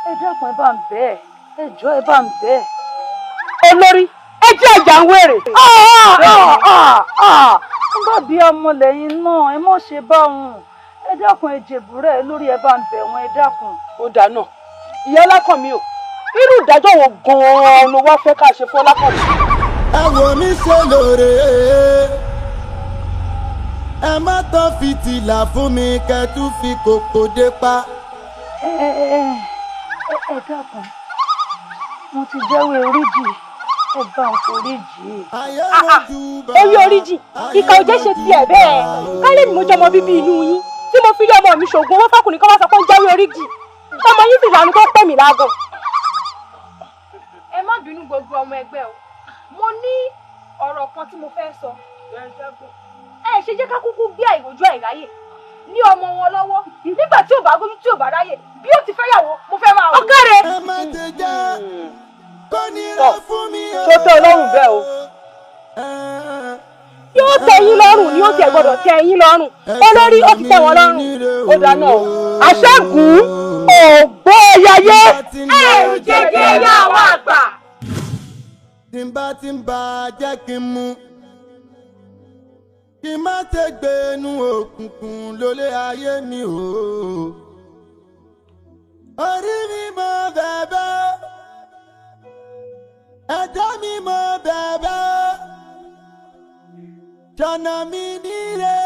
ẹ dákun ẹ bá ń bẹ̀ ẹ ẹ jọ̀ọ́ ẹ bá ń bẹ̀ ẹ. Olórí ẹ jẹ́ àjà ń wèrè. Nígbà bí ọmọ lẹ́yìn náà ẹ mọ̀ ṣe bá òun ẹ dákun ẹ jèbúrẹ́ lórí ẹ bá ń bẹ̀ wọ́n ẹ dákun. Ó dáa náà ìyá Ọlákànmí o irú ìdájọ́ wo gan-an ló wá fẹ́ ká ṣe fún Ọlákànmí. Ẹ wò mí ṣe lóore, ẹ má tán fìtílà fún mi kẹ́ tún fi kòkò dé pa. Ẹ ẹ ẹ ẹ dákun mo ti jẹ́wọ́ oríjì ẹ bá ń foríjì. Ewé oríjì ìkà òjé ṣe tiẹ̀ bẹ́ẹ̀ kálẹ̀ ni mo jọmọ bíbí inú yín tí mo fi lé ọmọ mi ṣògùn owó fákùnrin kan wá sọ pé ń jẹ́wé oríjì ọmọ yín sì lànà tó pè mí lágàn. Ẹ má bínú gbogbo ọmọ ẹgbẹ́ o, mo ní ọ̀rọ̀ kan tí mo fẹ́ sọ. Ẹ ṣe jẹ́ ká kúkú gbé àìrójú àìráyè ní ọmọ wọn lọ́wọ́ nígbà tí ò bá rójú tí ò bá ráyè bí ó ti fẹ́yàwó mo fẹ́ máa wò. Ọ̀kẹ́rẹ́. Ẹ má ṣe jẹ́ kó nira fún mi o. Tó tẹ́ Ọlọ́run bẹ́ẹ̀ o. Yóò tẹ́ yín lọ́rùn ni ó tiẹ̀ gbọ́dọ̀ tẹ́ yín lọ́rùn olórí ó ti tẹ́ wọn lọ́rùn. Ó dáná o aṣẹ́gun ògbóyayé. Ẹ̀rù jẹjẹ yá àwọn àgbà. Tí n bá ti ń bá a jẹ́ kí n mú kí n má ṣe gbénu òkùnkùn lólé ayé mi o. Orí mi mọ bẹ̀bẹ̀, ẹ̀dá mi mọ bẹ̀bẹ̀, ṣọ̀nà mi nílé,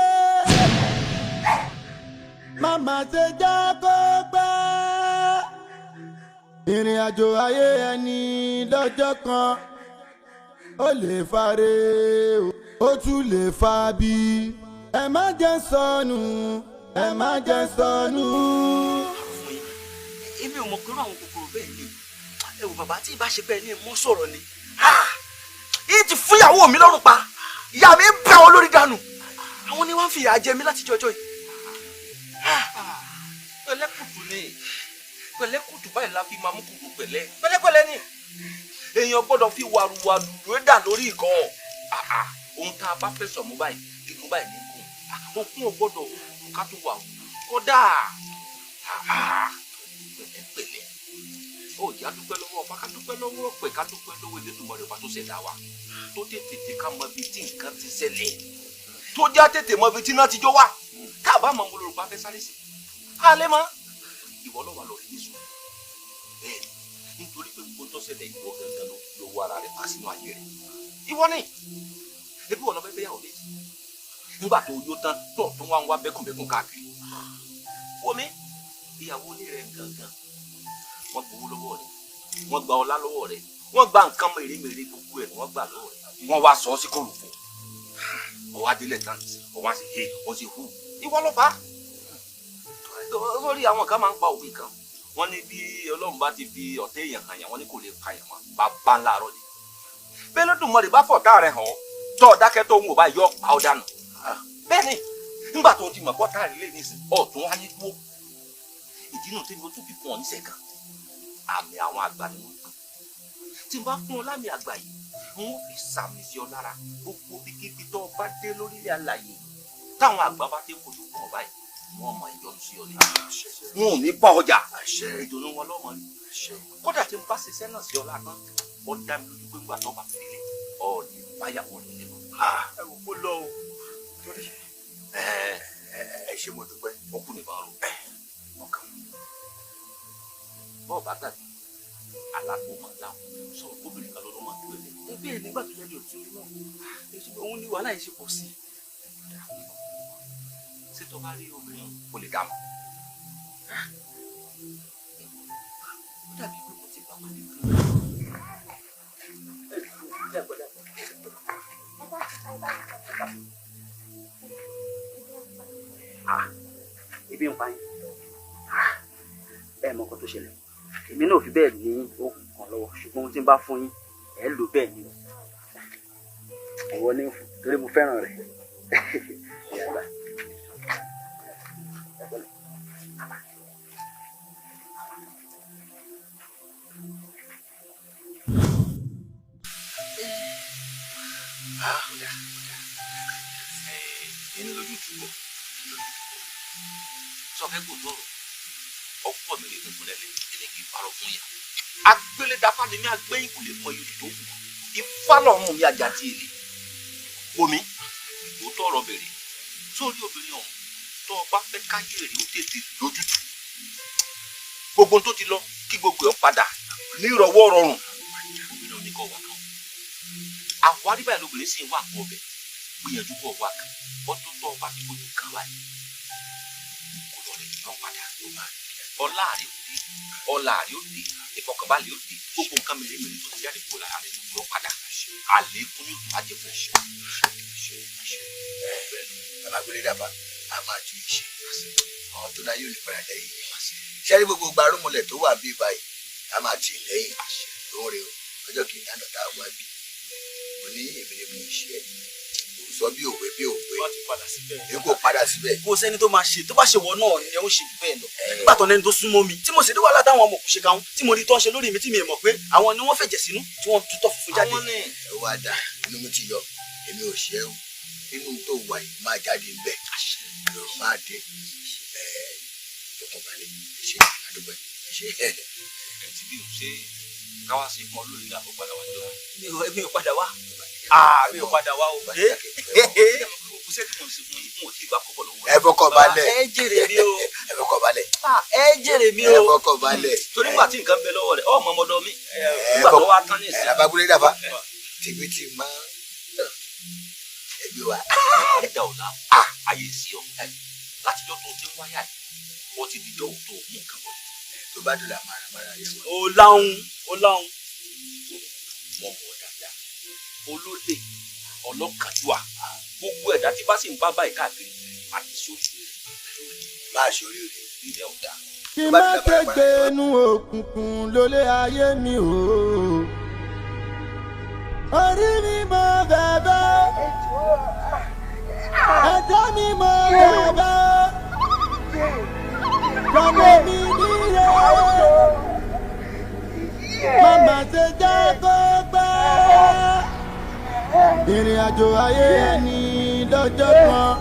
má ṣe jẹ́ kó pẹ́. Ìrìn àjò ayé ẹni lọ́jọ́ kan ó lè fare o, ó tún lè fa bí. Ẹ má jẹ́ sọnù, ẹ má jẹ́ sọnù. Èmi ò mọ̀ pé irú àwọn kòkòrò bẹ́ẹ̀ ni. Ẹ wò bàbá tí ìbá ṣe bẹ́ẹ̀ ni mọ́ sọ̀rọ̀ ni. Yìí ti fún ìyàwó mi lọ́rùn pa. Ìyá mi ń bẹ̀ wọn lórí dànù. Àwọn ni wọ́n ń fìyà jẹ mí láti jọjọ́ yìí. Pẹ̀lẹ́kùtù ni pẹ̀lẹ́kùtù báyìí la fi máa mú kùkù pẹ̀lẹ́ pẹ̀lẹ́pẹ̀lẹ́ ni. Èèyàn gbọ́dọ̀ fi wàrúwàrú ló dà lórí ìkọ́. Ohun tá a bá fẹ́ sọ mú báyìí kíkún báyìí ní kún. Òkun ò gbọ́dọ̀ ká tó wà kódà. Pẹ̀lẹ́pẹ̀lẹ́. Ó yá dúpẹ́ lọ́wọ́ ọba, ká dúpẹ́ lọ́wọ́ ọ̀pẹ, ká dúpẹ́ lọ́wọ́ Elédùmarè ọba tó ṣẹ̀dá wa. Tó tètè jẹ́ ká mọ ibi tí nǹkan ti ṣẹlẹ̀. Tó já tètè mọ ibi tí iná ti jó wá. Tá a bá mọ mo lórúkọ afẹ́ sáré sí. A lè mọ. Ìwọ ló wà lórí Jésù. Bẹ́ẹ̀ ni, nítorí pé gbogbo tó ṣẹlẹ̀ ìwọ gangan ló fi owó ara rẹ̀ pa sínú ayé rẹ̀. Ìwọ ni, ebi wọ̀ lọ fẹ́ fẹ́ yàwó méjì. Nígbà tó yó tán, tó tún wá ń wá bẹ́kùnbẹ́kùn káàkiri. Wọ́mi, ìyàwó ilé rẹ̀ gangan. Wọ́n gbowó lọ́wọ́ rẹ̀, wọ́n gba ọlá lọ́wọ́ rẹ̀, wọ́n gba nǹkan mèremère gbogbo ẹ̀ wọ́n gbà lọ́wọ́ rẹ̀. Wọ́n wá sọ ọ́ sí kòròfo. Ọwọ́ adílẹ̀ tán, ọwọ́ àti he, ó sì hù. Ìwọ ló fà á. Lórí àwọn kan máa ń pa òwe kan. Wọ́n ní bí Ọlọ́run bá ti fi ọ̀tẹ̀ èèyàn hàn yàn, wọ́n ní kò lè pa èèyàn mọ́. Bàbá ńlá àárọ̀ ni. Bẹ́ẹ̀ ló dùn mọ́ rẹ̀ bá fọ̀tá rẹ̀ hàn ọ́. Tọ́ ọ dákẹ́ tó ń wò báyìí yọ pa ọ́ dànù. Bẹ́ẹ̀ ni, nígbà tó ti mọ̀ pọ́tá rẹ̀ lé nísìn, ọ̀tún wá ní dúró. Ìdí nù tí mo tún fi fún ọ níṣẹ́ kan. Àmì àwọn àgbà ni wọ́n pè. Tí n bá fún ọ lámì àgbà yìí, n ó fi sàmì sí ọ lára. Gbogbo ibikíbi tó o bá dé lórílẹ̀ alàyè, táwọn àgbà bá ti ń fojú kàn ọ́ báyìí, wọ́n mọ ìyọnu sí ọ ní. Wọn ò ní bá ọjà. Ìdùnnú wọn lọ́mọ ni. Kódà tí n bá ṣiṣẹ́ náà sí ọ lápá, ó dá mi lójú pé ńgbà tó bá fi délé, ọ ní báyàwó rẹ̀ lé mọ́. Ẹ wò ó lọ o. Torí ẹ ṣé mo dúpẹ́. Ó kù nìkan rò. Ọkàn. Bọ́ọ̀ bá gbàgbé, àlàkò máa láwọn sọ̀rọ̀ gómìnà kan lọ́dún máa dúró lé. Bẹ́ẹ̀ nígbà tó yẹ lè tún náà, òun ni wàhálà yìí ṣe pọ̀ sí. Ṣé tó bá rí obìnrin kò lè dáhùn? Ó dàbí pé mo ti bá pàdé kan. Ebi ń pa yín. Ẹ mọ nǹkan tó ṣẹlẹ̀. Èmi náà ò fi bẹ́ẹ̀ ní oògùn kan lọ́wọ́, ṣùgbọ́n ohun tí ń bá fún yín, ẹ lò bẹ́ẹ̀ ni o. Ìwọ ní fún torí mo fẹ́ràn rẹ̀. Ìyá àgbà. Ẹni lójú túbọ̀ sọ fẹ́ kò tọrọ ọ̀pọ̀ mi lè kún lẹ́lẹ̀ ẹni kì í parọ́ fún yà. Agbélédafá ni mi agbẹ́yìn kò lè mọ iye tó wù. Ifá lọ́rùn mi ajá tí èlé. Omi kò tọrọ bèrè sórí obìnrin ọ̀hún tó o bá fẹ́ káyé rè ó tètè lójútùú. Gbogbo tó ti lọ kí gbogbo ẹ̀ padà ní ìrọ̀wọ́ rọrùn. Obìnrin ò ní kọ́ wà kan. Àwárí báyìí lóbìnrin sì ń wà kọ́ ọbẹ̀. Gbìyànjú kọ́ wà kan. Ọdún tó o bá ti fojú kan báyìí. Kò lọ rẹ̀ lọ padà ló máa rí. Ọlá rẹ̀ ó dé, ọlá rẹ̀ ó dé, ìfọkànbalẹ̀ ó dé, gbogbo nǹkan mèremère tó ti jáde kó lára rẹ̀ ló padà. Àlékún yóò tún wájẹ fún ẹ. Bàbá gbélé dàbà, a máa tún yìí ṣe. Àwọn tó láyé ò ní padà lẹ́yìn. Ṣé rí gbogbo gbarúmọlẹ̀ tó wà bí báyìí? A máa tì í lẹ́yìn. Òun rèé o, ọjọ́ kìíní àná tá a wá bí. Mo ní èmi ni mo ń ṣe ẹ́. Kò sọ bí òwe bí òwe. Wọ́n ti padà síbẹ̀. Èmi kò padà síbẹ̀. Kò sẹ́ni tó máa ṣe tó bá ṣe wọ náà ni ó ṣe jù bẹ́ẹ̀ lọ. Nígbà tó lẹ́ni tó súnmọ́ mi tí mo sì rí wàhálà táwọn ọmọ kò ṣe káwọn tí mo rí tó ń ṣe lórí mi tí mi mọ̀ pé àwọn ni wọ́n fẹ̀jẹ̀ sínú tí wọ́n tutọ́ funfun jáde. Ẹ wá dà, inú mi ti yọ, èmi ò ṣe é o. Inú tó wà yìí máa jáde ń bẹ̀. Ìrọ̀rùn máa dé. Fọkànbalẹ̀, ẹ ṣé, àdúgbò, ẹ ṣé. Ẹ ti bí òun ṣe káwá sí fún ọ lórí ìlà àkókò padà wá jọ. Mi ò padà wá. Mi ò padà wá o. Ẹ fọkàn balẹ̀. Ẹ jèrè mi o. Ẹ fọkàn balẹ̀. Ẹ jèrè mi o. Ẹ fọkàn balẹ̀. Torí nígbà tí nǹkan bẹ lọ́wọ́ rẹ̀, ọmọ ọmọdé mi. Nígbà tó wá tán ní ìsìn. Ẹ abagúlé dàbà. Tìbítì máa ẹbí wa. Ẹ dà ọ̀la, ayé sí ọ. Láti jọ tó ti ń wáyà yìí, wọ́n ti dìjọ́ tó mú nǹkan bọ̀. Tó bá dùn lámàrà màrà yẹ wá. O láhùn, o láhùn. Mo mọ̀ dáadáa. Olólè, ọlọ́kàdúà, gbogbo ẹ̀dá tí bá sì ń bá báyìí káàkiri, àti sórí rẹ̀. Máa ṣorí rẹ̀. Ilẹ̀ ọ̀dà. Kí má tẹ̀gbẹ́ inú òkùnkùn lólé ayé mi o. Orí mi mọ bẹ̀bẹ̀, ẹ̀dá mi mọ bẹ̀bẹ̀, jọ̀wọ́ mi níyẹn. Màmá ṣe jẹ́ kó Ìrìn àjò ayé ẹni lọ́jọ́ kan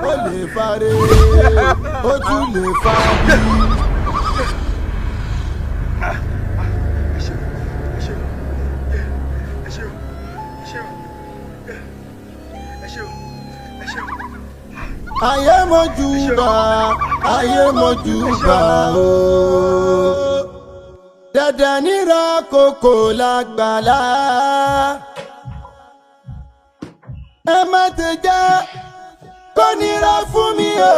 ó lè fare, ó tún lè fa bí. Ayé mojúbà, ayé mojúbà o. Dẹ̀dẹ̀ níra kòkò lágbàlá. Ẹ má ti jẹ́ kó nira fún mi o.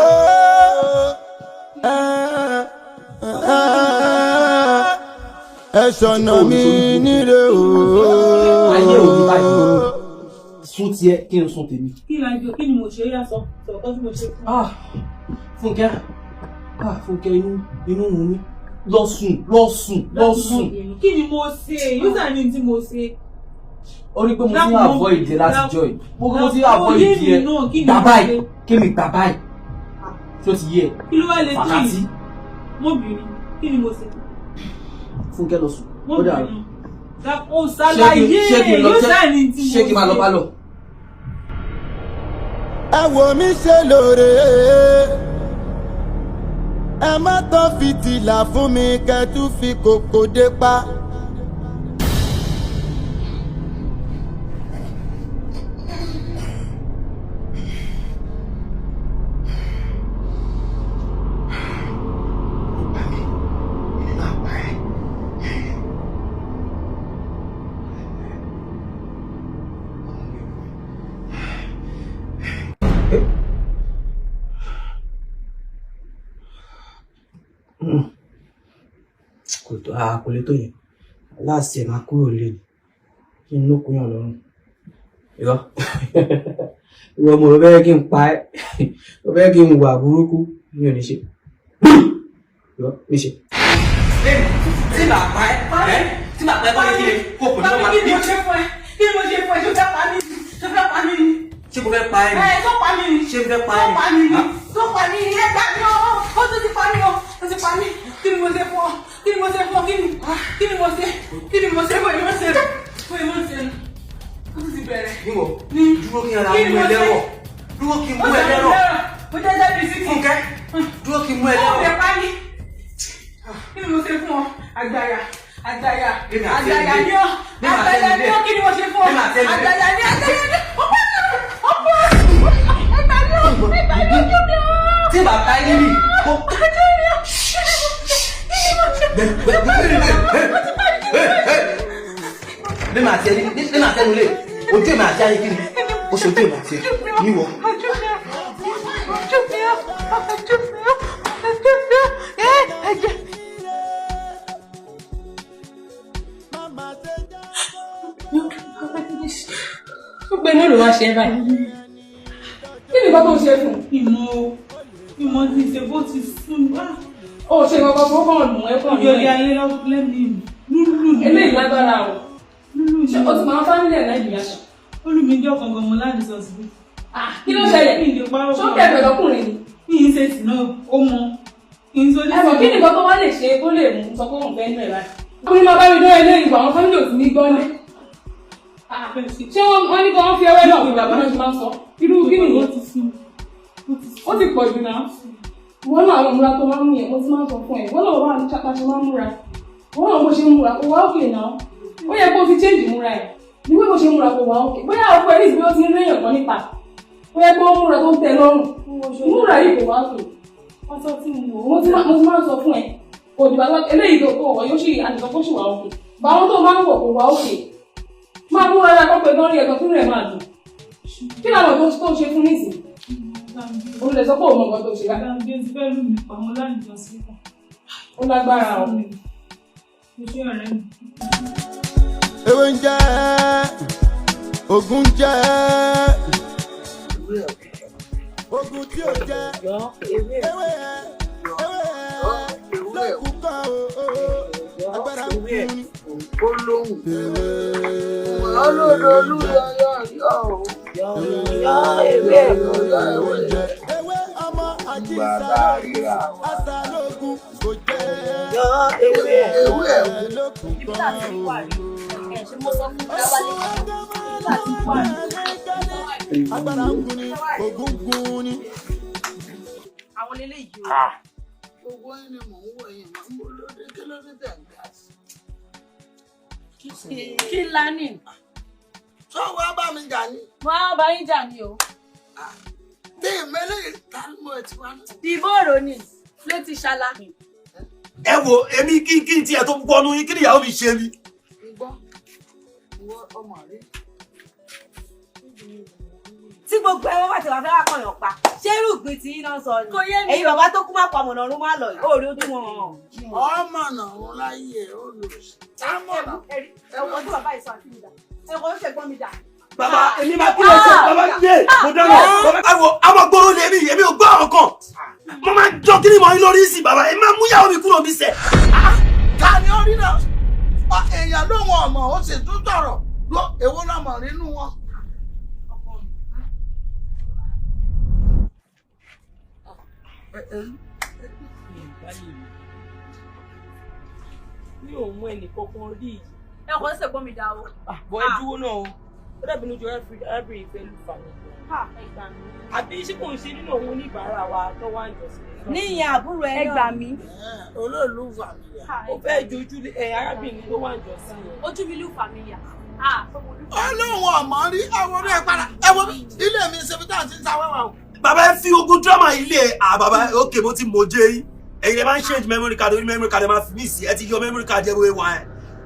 Ẹ ṣọ̀nà mi níre o. Ayé ò ní báyìí. Sún tiẹ̀ kí n sún tèmi. Kí ni àjọ kí ni mo ṣe yá sọ sọ̀tọ́ tí mo ṣe fún. Ah Fúnkẹ́, ah Fúnkẹ́, inú run mi. Lọ sùn, lọ sùn, lọ sùn. Kí ni mo ṣe? Yóò sàn ní tí mo ṣe. Ó rí pé mo ti ń avoid ẹ láti jọ yìí. Mo ti ń avoid ẹ. Gbà báyìí, kí mi gbà báyìí. Ṣé o ti yé ẹ? Kí ló wá lè tó yìí? Mo bínú, kí ni mo ṣe? Fúnkẹ́ lọ sùn. Mo bínú. Ó ṣàlàyé yóò sàn ní tí mo ṣe. Ṣé kí n máa lọ bá lọ? Ẹ wò mí ṣe lóore, ẹ má tán fìtílà fún mi kẹtù fi kòkò dé pa. Kò lè tó yẹn láàsì ẹ̀ máa kúrò lé ní kí n lókun yàn lọ́rùn. Irọ́ ìwọ mo rò bẹ́ẹ̀ kí n pa ẹ́, rò bẹ́ẹ̀ kí n wà burúkú, mi ò ní ṣe. Irọ́ mi ṣe. Tí màá pa ẹ́, tí màá pa ẹ́, kọ́ kí ni kò kò ní ọmọ kí ni mo ṣe fún ẹ? Kí ni mo ṣe fún ẹ? Ṣé o fẹ́ pa mí? Ṣé o fẹ́ pa mí ni? Ṣé mo fẹ́ pa ẹ́ ni? Ẹ tó pa mí ni. Ṣé mo fẹ́ pa ẹ́ ni? Tó pa mí ni. Tó pa mí ni. Ẹ gbà mí o. Ó tún ti pa mí o. Ó ti pa mí. Kí ni mo ṣe fún ọ? Kí ni mo ṣe fún ọ? Kí ni mo ṣe? Kí ni mo ṣe? Bóyá mo ṣe. Bóyá mo ṣe. Ó tún ti bẹ̀rẹ̀. Níwọ̀ dúró kí n ra mú ẹ lẹ́rọ̀. Dúró kí n mú ẹ lẹ́rọ̀. Mo jẹ́ jẹ́ bí síkì. Fúnkẹ́ dúró kí n mú ẹ lẹ́rọ̀. Ó lè pa mí. Kí ni mo ṣe fún ọ? Àgbàyà. Àgbàyà. Àgbàyà ni ọ. Àgbàyà ni ọ. Kí ni mo ṣe fún ọ? Àgbàyà ni àgbàyà ni ọ. Tí bàbá yín mi kó. Bí màá tiẹ̀ ní màá tẹnu lé, ojú èmi àti ayé kí ni? Ó ṣe ojú èmi àti ẹ̀ níwọ̀. Gbogbo inú ló wá ṣe báyìí. Kí ni nǹkan tó ń ṣe fún? Ìmọ̀ ti ṣe bó ti sún wá. Ó ṣe kankan fún kàn nù ẹ́ kàn nù ẹ́. Yọrí ayé lẹ́mìí lúlù ní. Eléyìí lágbára o. Lúlù ní. Ṣé o ti máa ń fámílì ẹ̀ Nàìjíríà ṣá? Olùmíjọ́ kankan mo láti sọ sí. Kí ló ṣẹlẹ̀? Ṣó kẹ̀kẹ́ lọkùnrin ni? Mi ì ṣe sì náà, ó mọ. Ẹ̀fọ̀ kí ni nǹkan tó wá lè ṣe kó lè mú sọ pé òun fẹ́ nù ẹ̀ báyìí? Ọkùnrin máa bá mi dán eléyìí, àwọn fámílì ò sí ní gbọ́n ní. Ṣé wọ́n ní kí wọ́n fi ẹwẹ́ náà fi bàbá náà ṣe máa ń sọ? Irú kí nìyẹn? Ó ti pọ̀ jù náà. Wọ́n náà àwọn ìmúra tó máa ń mú yẹn, mo ti máa ń sọ fún ẹ. Wọ́n náà wà ní ṣáta ṣe máa ń múra. Wọ́n náà bó ṣe ń múra, kò wá òkè náà. Ó yẹ kó fi change múra ẹ̀. Ìwé bó ṣe ń múra kò wá òkè. Bóyá ọkọ ẹ̀ ní ìsinmi ó ti ń réyàn kan níta. Ó yẹ kó múra tó ń tẹ́ lọ́rùn. Ìmúra yìí kò wá òkè. Mo ti máa ń sọ fún ẹ. Kò dìgbà tó eléyìí tó wọ̀ yóò ṣì àdìsọ kó ṣì wà òkè. Báwọn tó máa ń wọ̀ kò wá òkè. Máa múra rẹ̀ kọ́pẹ́ gan rí ẹ̀gbọ́n tó rẹ̀ máa dùn. Kí làwọn tó ń ṣe fún nísìnyí? Òun lè sọ pé òun mọ nǹkan tó ṣe báyìí. Ó lágbára o. Ewé ń jẹ́, ògùn jẹ́, ògùn tí ò jẹ́, ewé ẹ̀, ewé ẹ̀, lókùn kọ́ o, agbára ń kú ni. Olóhùn olódolú yọyọ yọ yọ ewé yọ ewé. Ewé ọmọ àjíṣà àṣàlógún kò jẹ́. Yọ ewé ewé. Lókùn Ibi tá a ti wà rí ẹ̀ ṣe mo sọ fún mi lábàlẹ̀. Agbára ń gun ni, ògùn gun ni. Àwọn eléyìí o. Gbogbo yín ni mò ń wò yín, mò ń wò lóde kí ló dé tẹ̀ ń ga sí. Kí la ní? Sọ wá bá mi jà ní. Wọ́n á bá yín jà ní o. Bí ìmẹ́lẹ̀ ta ni mo ti wá náà. Dìbòrò ni létí ṣala. Ẹ wo èmi kí n tiẹ̀ tó gbọ́nu yín, kí ni ìyàwó mi ṣe mi. Gbọ́, ìwọ ọmọ rẹ. Tí gbogbo ẹwọ́n bá ti wà fẹ́ wá kọ̀yàn pa, ṣé irú ìgbín tí yín náà sọ ni? Kò yé mi. Ẹ̀yin bàbá tó kú má pa mọ̀nà ọ̀run má lọ yìí, ó rí ojú wọn. Ọmọ náà ń láyé ẹ̀ ó lò sí. Támọ̀nà. Ẹ̀wọ̀n tí bàbá yìí sọ àti mi dà, ẹ̀wọ̀n ó ṣẹ̀gbọ́n mi dà. Bàbá èmi máa kí ló ṣe, bàbá yé mo dáná. Ẹ wo àwọn gbòòrò lèmi, èmi ò gbọ́ ọ̀rọ̀ kan. Mo máa jọ kí ni mọ̀ yín lórí sí bàbá, èmi máa mú ìyàwó mi kúrò mi sẹ̀. Ta ni ó rí náà? Èèyàn ló wọn ọmọ, ó sì tún tọrọ. Èwo lọmọ nínú wọn? Mi ò mú ẹnì kankan rí. Ẹ kò ń ṣègbọ́n mi dá o. Bọ̀ ẹ dúró náà o. Ó dàbí inú jọ arábìnrin ìfẹ́ lù fà mí. Àbí ṣé kò ń ṣe nínú òun oníbàárà wa tó wá ń jọ sí i. Ní ìyẹn àbúrò ẹ náà. Ẹ gbà mí. Olóòlù fàmílíà. Ó fẹ́ jojú ẹ arábìnrin tó wá ń jọ sí i. Ojú mi lù fàmílíà. Olóhùn ọmọ rí ẹwọ rí ẹ padà ẹwọ bí ilé mi ṣe fi tá à ń ti ń sa wẹ́wà o. Bàbá ẹ fi ogun drama ilé à bàbá ok mo ti mọ̀ jẹ́ yín. Ẹ̀yin lè máa ń change memory card orí memory card ẹ máa fi mí sí ẹ ti yọ memory card ẹ wo ewa ẹ.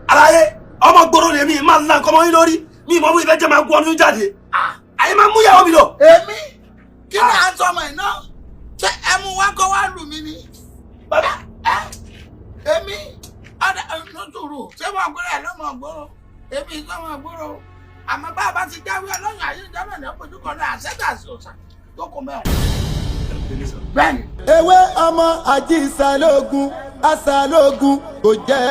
Aláyé ọmọ gbòòrò lèmi máa ń la nǹkan mọ́ yín lórí mi ìmọ̀ mú ìfẹ́ jẹ́ máa gbọ́ ọdún jáde. Àyè máa mú ìyàwó mi lọ. Èmi kí ni à ń sọmọ iná ṣé ẹ mú wá kọ́ wá lù mí ni. Bàbá ẹ èmi ọ̀dà nùtùrù ṣé wọ́n gbọ́dọ̀ ẹ̀ lọ́mọ gbòòrò èmi sọmọ gbòòrò àmọ́ bá a bá ti jáwé ọlọ́yìn ayé ìjọba ní ọ̀pọ̀jù kan náà àṣẹ́dá sí òòṣà tó kún mẹ́rin. Bẹ́ẹ̀ni. Ewé ọmọ ajísàlógún aṣàlógún kò jẹ́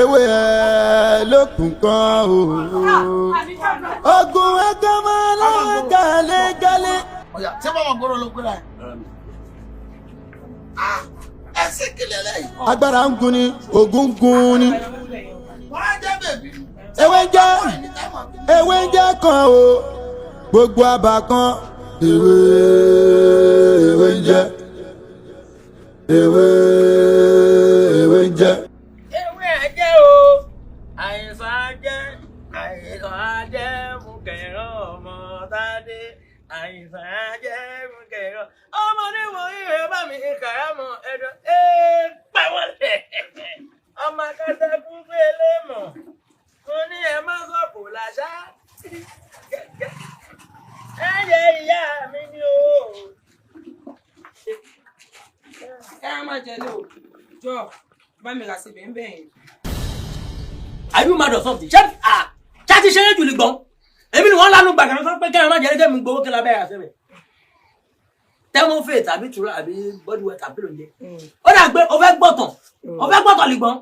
ewé ẹ̀ lókun kan o. Ogun ẹgbẹ́ máa lọ́wọ́ gàlégàlé. Ọ̀yà ṣé báwọn gbòòrò ló gbéra ẹ̀? Ẹ sì kílẹ̀ lẹ́yìn. Agbára ń gun ni, ògùn ń gun ni. Wọ́n á jẹ́ bèbí. Ewé ń jẹ́ ewé ń jẹ́ kan o, gbogbo àbá kan ewé ewé ń jẹ́ ewé ewé ń jẹ́. Ewé ajẹ́ o, àìsàn ajẹ́, àìsàn ajẹ́ mú kẹ̀rọ ọmọ tádé, àìsàn ajẹ́ mú kẹ̀rọ ọmọdé wọ̀nyí rẹ̀ bá mi kàrámọ̀ ẹ̀dọ̀ ẹ̀ pàwọ́lẹ̀ ọmọ akátá kú gbélé mọ̀ mo ní ẹ má sọ̀kò làṣà ẹ yẹ ìyá mi ni o. Ẹ má jẹ lé o, jọ bá mi rà sí bẹ́ẹ̀ bẹ́ẹ̀. Are you mad or something? Ṣé ṣá ti ṣeré jù lè gbọ́n? Èmi ni wọ́n lánàá gbàgbà sọ pé kẹ́rin má jẹ́ lẹ́jẹ̀ mi gbowó kí la bẹ́ẹ̀ rà sẹ́bẹ̀. Tẹ́mọ́fẹ̀ tàbí tura àbí bọ́dúwẹ̀ tàbí lóúnjẹ. Ó dà pé o fẹ́ gbọ̀tàn, o fẹ́ gbọ̀tàn lè gbọ́n.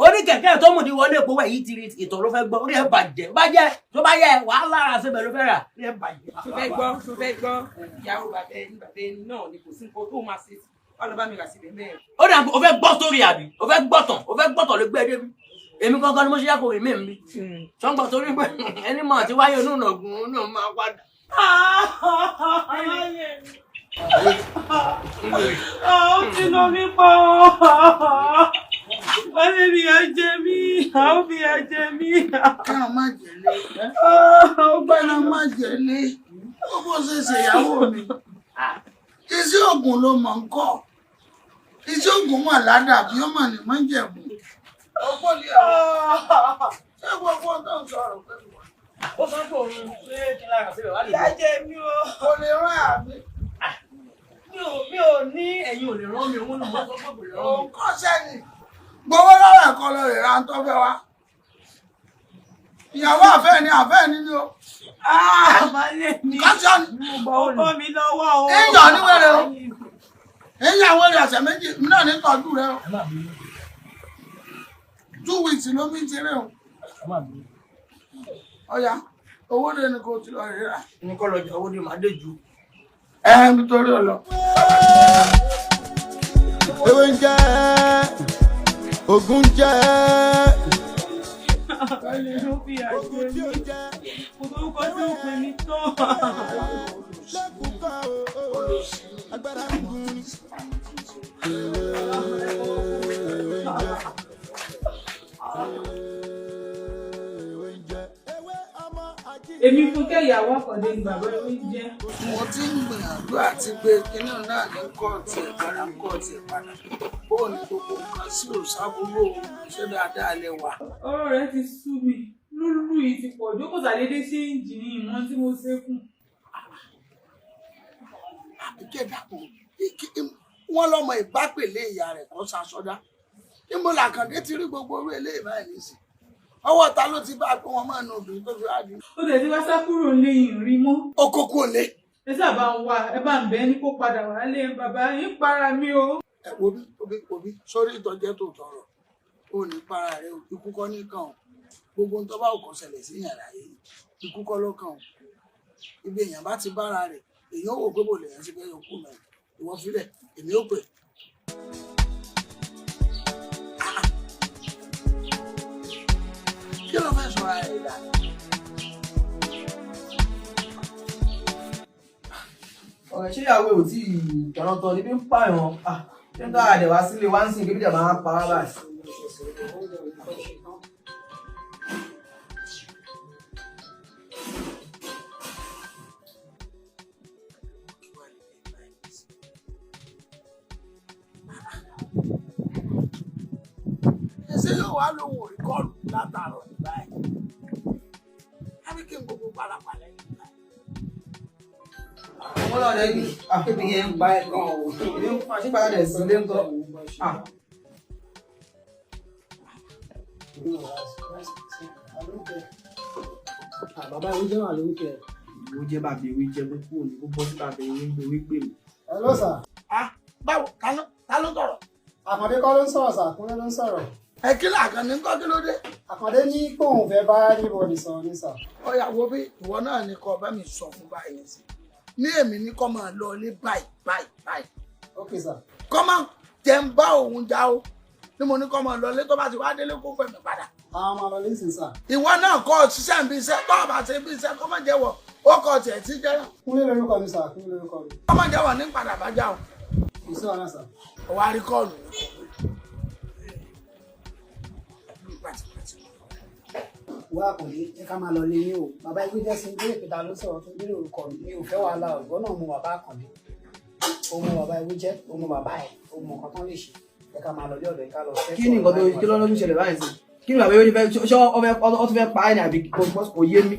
Ó ní kẹ̀kẹ́ tó mú ní wọlé epo wẹ̀ yìí ti rí ìtọ̀ ló fẹ́ gbọ́, orí ẹ̀ bàjẹ́. Bàjẹ́ tó bá yẹ wàhálà rà sẹ́bẹ̀ ló fẹ́ rà, orí ẹ̀ bàjẹ́. Tó fẹ́ gbọ́, tó fẹ́ gbọ́, ìyàwó bàbá ẹni náà ni kò sí nǹkan tó máa ṣe wà lọ bá mi rà síbẹ̀ bẹ́ẹ̀. Ó dà pé o fẹ́ gbọ́ sórí àbí, o fẹ́ gbọ̀tàn, o fẹ́ gbọ̀tàn ló gbé ẹ débi. Èmi gangan ni mo ṣe yàgò rèmí mi. Sọ́ngbọ̀n torí pé ẹni mọ̀ àti wáyé onú ìnàgún náà máa padà. Ó ti lọ mí pa ọ́. Wọ́n lè fi ẹ̀jẹ̀ mi, àwọn fi ẹ̀jẹ̀ mi. Káwọn má jẹ̀lé. Káwọn má jẹ̀lé. Ó bó ṣe ṣèyàwó mi. Iṣẹ́ ògùn ló mọ̀ ń kọ́. Iṣẹ́ ògùn mọ̀ ládàá bí ó mọ̀ ní mọ̀ ń jẹ̀bù. Ọgbọ́n ni àwọn. Ṣé gbogbo tó ń sọ̀rọ̀ pẹ̀lú wa? Ó sọ pé òun ṣé kí n lára síbẹ̀ wá lè gbọ́. Ìyá mi o. Kò lè rán àmì. Mi ò ní ẹ̀yin ò lè rán mi, òun náà sọ pé kò lè rán mi. Òun kọ́ sẹ́yìn. Gbowó lọ́rọ̀ ẹ̀kọ́ lọ rè ra ń tọ́ fẹ́ wa. Ìyàwó àfẹ́ ni àfẹ́ ni ni o. Àmàlẹ́ mi. Kọ́sọ́ ni. Ó bọ́ mi lọ́wọ́ o. Ìyàn níwèrè o. Ìyàwó rẹ̀ ọ̀sẹ̀ méjì náà ní tọ́jú rẹ o. 2 weeks ló mi ń ṣeré o. Ọ̀yà owó dé ni kò ti lọ rírà. Ní kọ́ lọ jẹ owó dé màá dé ju. Ẹ nítorí ọlọ. Ewé ń jẹ́ ògùn jẹ́. Ó fi àjẹ mi. Kò sórúkọ tí ó pè mí tán. Èmi Fúnkẹ́ ìyàwó Àkàndé ni bàbá ewé ń jẹ́. Mo ti ń gbìyànjú àti gbé kinní náà ní kóòtù ẹ̀ padà, kóòtù ẹ̀ padà. Bó ní gbogbo nǹkan sí òṣàbúrò ṣé dáadáa lè wà. Ọ̀rọ̀ rẹ̀ ti sú mi. Lúlù yìí ti pọ̀ jù, kò sàdédé ṣe ń jì ní ìmọ̀ tí mo ṣe fún. Àbíkẹ́ dàpọ̀, wọ́n lọ́mọ ìbápèlé ìyá rẹ̀ kọ́ sasọ́dá. Níbo làkàndé ti rí gbogbo orú eléyìí báyìí nísìn? Ọwọ́ ta ló ti bá a pé wọ́n máa ń nu obìnrin tó fi wá di. Ó tẹ̀ sí wá sá kúrò nílé yìí rí mọ́. Ó kó kúrò lé. Ẹ sábà ń wá, ẹ bá ń bẹ́ẹ̀ ní kó padà wálé bàbá yín para mi o. Ẹ wo bí wo bí wo bí sórí ìtọ́jẹ́ tó tọrọ ó ní para rẹ o, ikú kọ́ ní kàn o. Gbogbo ohun tó bá òkò ṣẹlẹ̀ sí yàrá yìí, ikú kọ́ ló kàn o. Ibi èèyàn bá ti bára rẹ̀, èèyàn ò wò pé bò lèèyàn ti fẹ́ yọ kú mẹ́rin. Ìwọ filẹ̀, èmi ò pè. Kí ló fẹ́ sọ ara rẹ̀ dà? Ọ̀rẹ́, ṣé ìyàwó ò tí ì dáná tán níbi ń pààyàn? Ṣé ń dára dẹ̀ wá sílé wá ń sìn kébí dẹ̀ máa pa á báyìí? Ṣé yóò wá lóhùn orí kọ́ọ̀lù látàárọ̀ ní báyìí? Àbí kí n gbogbo pàlàpàlà yìí báyìí? Ọmọ náà lẹ́yìn. Ebi yẹn ń pa ẹ̀ gan o. Ebi ń pa ṣé padà dẹ̀ sí ilé ń kọ́? Bàbá ìwé jẹ́ wà lórúkọ ẹ̀. Ìwé jẹ́ bàbá ìwé jẹ́ kó kúrò ní kó bọ́ sí bàbá ìwé ń gbé ìwé gbè mí. Hello sir. Báwo ta ló sọ̀rọ̀? Àkàndé kọ́ ló ń sọ̀rọ̀ sà, Kúnlé ló ń sọ̀rọ̀. Ẹ kí làkàndé ń kọ́, kí ló dé? Àkàndé ní kóun fẹ́ bá anybody sọ̀rọ̀ ní sà. Ó yá wo bí ìwọ náà ní kọ́ bá mi sọ fún báyìí sí. Ní èmi ní kọ́ máa lọ ilé báyìí báyìí báyìí. Ok sir. Kọ́ máa jẹ́ ń bá òun já o. Ní mo ní kọ́ máa lọ ilé, tó bá ti wá délé kó pẹ̀ mí padà. Àwọn máa lọ lé sí sà. Ìwọ náà kọ́ ṣiṣẹ́ ń bí iṣẹ́, tó bá ṣe bí iṣẹ́ kọ́ máa jẹ́wọ́, ó kọ́ tiẹ̀ tí jẹ́ náà. Kúnlé lórúkọ mi sà, Kúnlé lórúkọ mi. Kọ́ máa jẹ́wọ́ ní padà bá já o. Kò sí wàhálà sà. Ó wá rí kọ́ọ̀lù. Wá Àkàndé, jẹ́ ká máa lọ lé yín o. Bàbá ẹgbẹ́ jẹ́ sí ilé ìpìta ló sọ̀rọ̀ tó nílò orúkọ mi. Mi ò fẹ́ wàhálà o. Ìwọ náà mọ bàbá Àkàndé. Ó mọ bàbá ẹgbẹ́ jẹ́, ó mọ bàbá ẹ̀, ó mọ nǹkan tán lè ṣe. Jẹ́ ká máa lọ lé ọ̀dọ̀ ẹ̀ ká lọ fẹ́. Kí ni nǹkan tó kí ló ń ṣẹlẹ̀ báyìí sí? Kí ni bàbá yóò fẹ́ ṣé ọ tún fẹ́ pa ẹ́ ní àbí kò yé mi?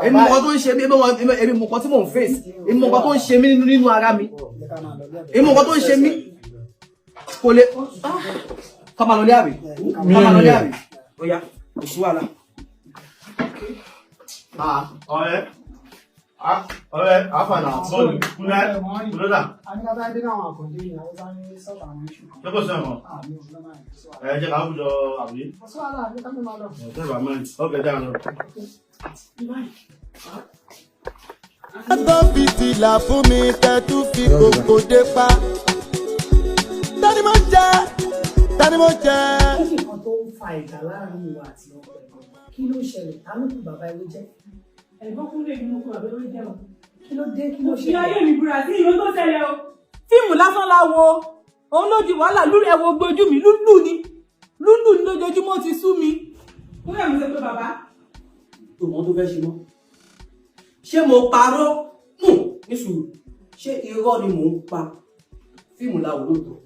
Èmi mọ nǹkan tó ń ṣe mí, èmi mọ nǹkan tí mò ń face, èmi mọ nǹkan tó ń ṣe mí nínú ara mi. Èmi mọ nǹkan tó ń ṣe mí. Kò lè ká máa lọ lé àbí? Ká máa lọ lé àbí? Ó yá, kò sí wàhálà. Ọ̀rẹ́, ọ̀rẹ́, àfààní, bọ́ọ̀lù, kúnlẹ̀, kúnlẹ̀. Àníkàtà ẹbí náà àwọn Àkàndé ni àwọn sáré sọ̀tà àwọn iṣu kan. Ṣé kò sí ẹ̀mọ́? Ẹ jẹ́ ká wùjọ àbí? Kò sí wàhálà, àbí ká máa lọ. Ẹ tẹ́ bàá mẹ́rin, ọ̀kẹ́ dáa lọ. Tó fi tìlà fún mi kẹ́tù fi kòkò dé pa. Tani mo jẹ? Tani mo jẹ? Kí ni nǹkan tó ń fa ìjà láàrin ìwà àti ọkọ ẹ̀ gan? Kí ló ṣẹlẹ̀? Ta ló kù bàbá ewé jẹ́? Ẹ̀gbọ́n Kúnlé ni mo kú bàbá ewé jẹ́ o. Kí ló dé? Kí ló Fi ṣẹlẹ̀? ayé mi búra sí ìwé tó ṣẹlẹ̀ o. Fíìmù lásán la wo. Òun ló di wàhálà lórí ẹ̀wọ̀ gbojú mi. Lúlù ni. Lúlù ni lójoojúmọ́ ti sú mi. Kúnlé mi ṣe pé bàbá. Tó mọ tó fẹ́ ṣe mọ́. Ṣé mo parọ́? Nù ní sùúrù. Ṣé irọ́ ni mò ń pa? Fíìmù la wò lóòótọ́.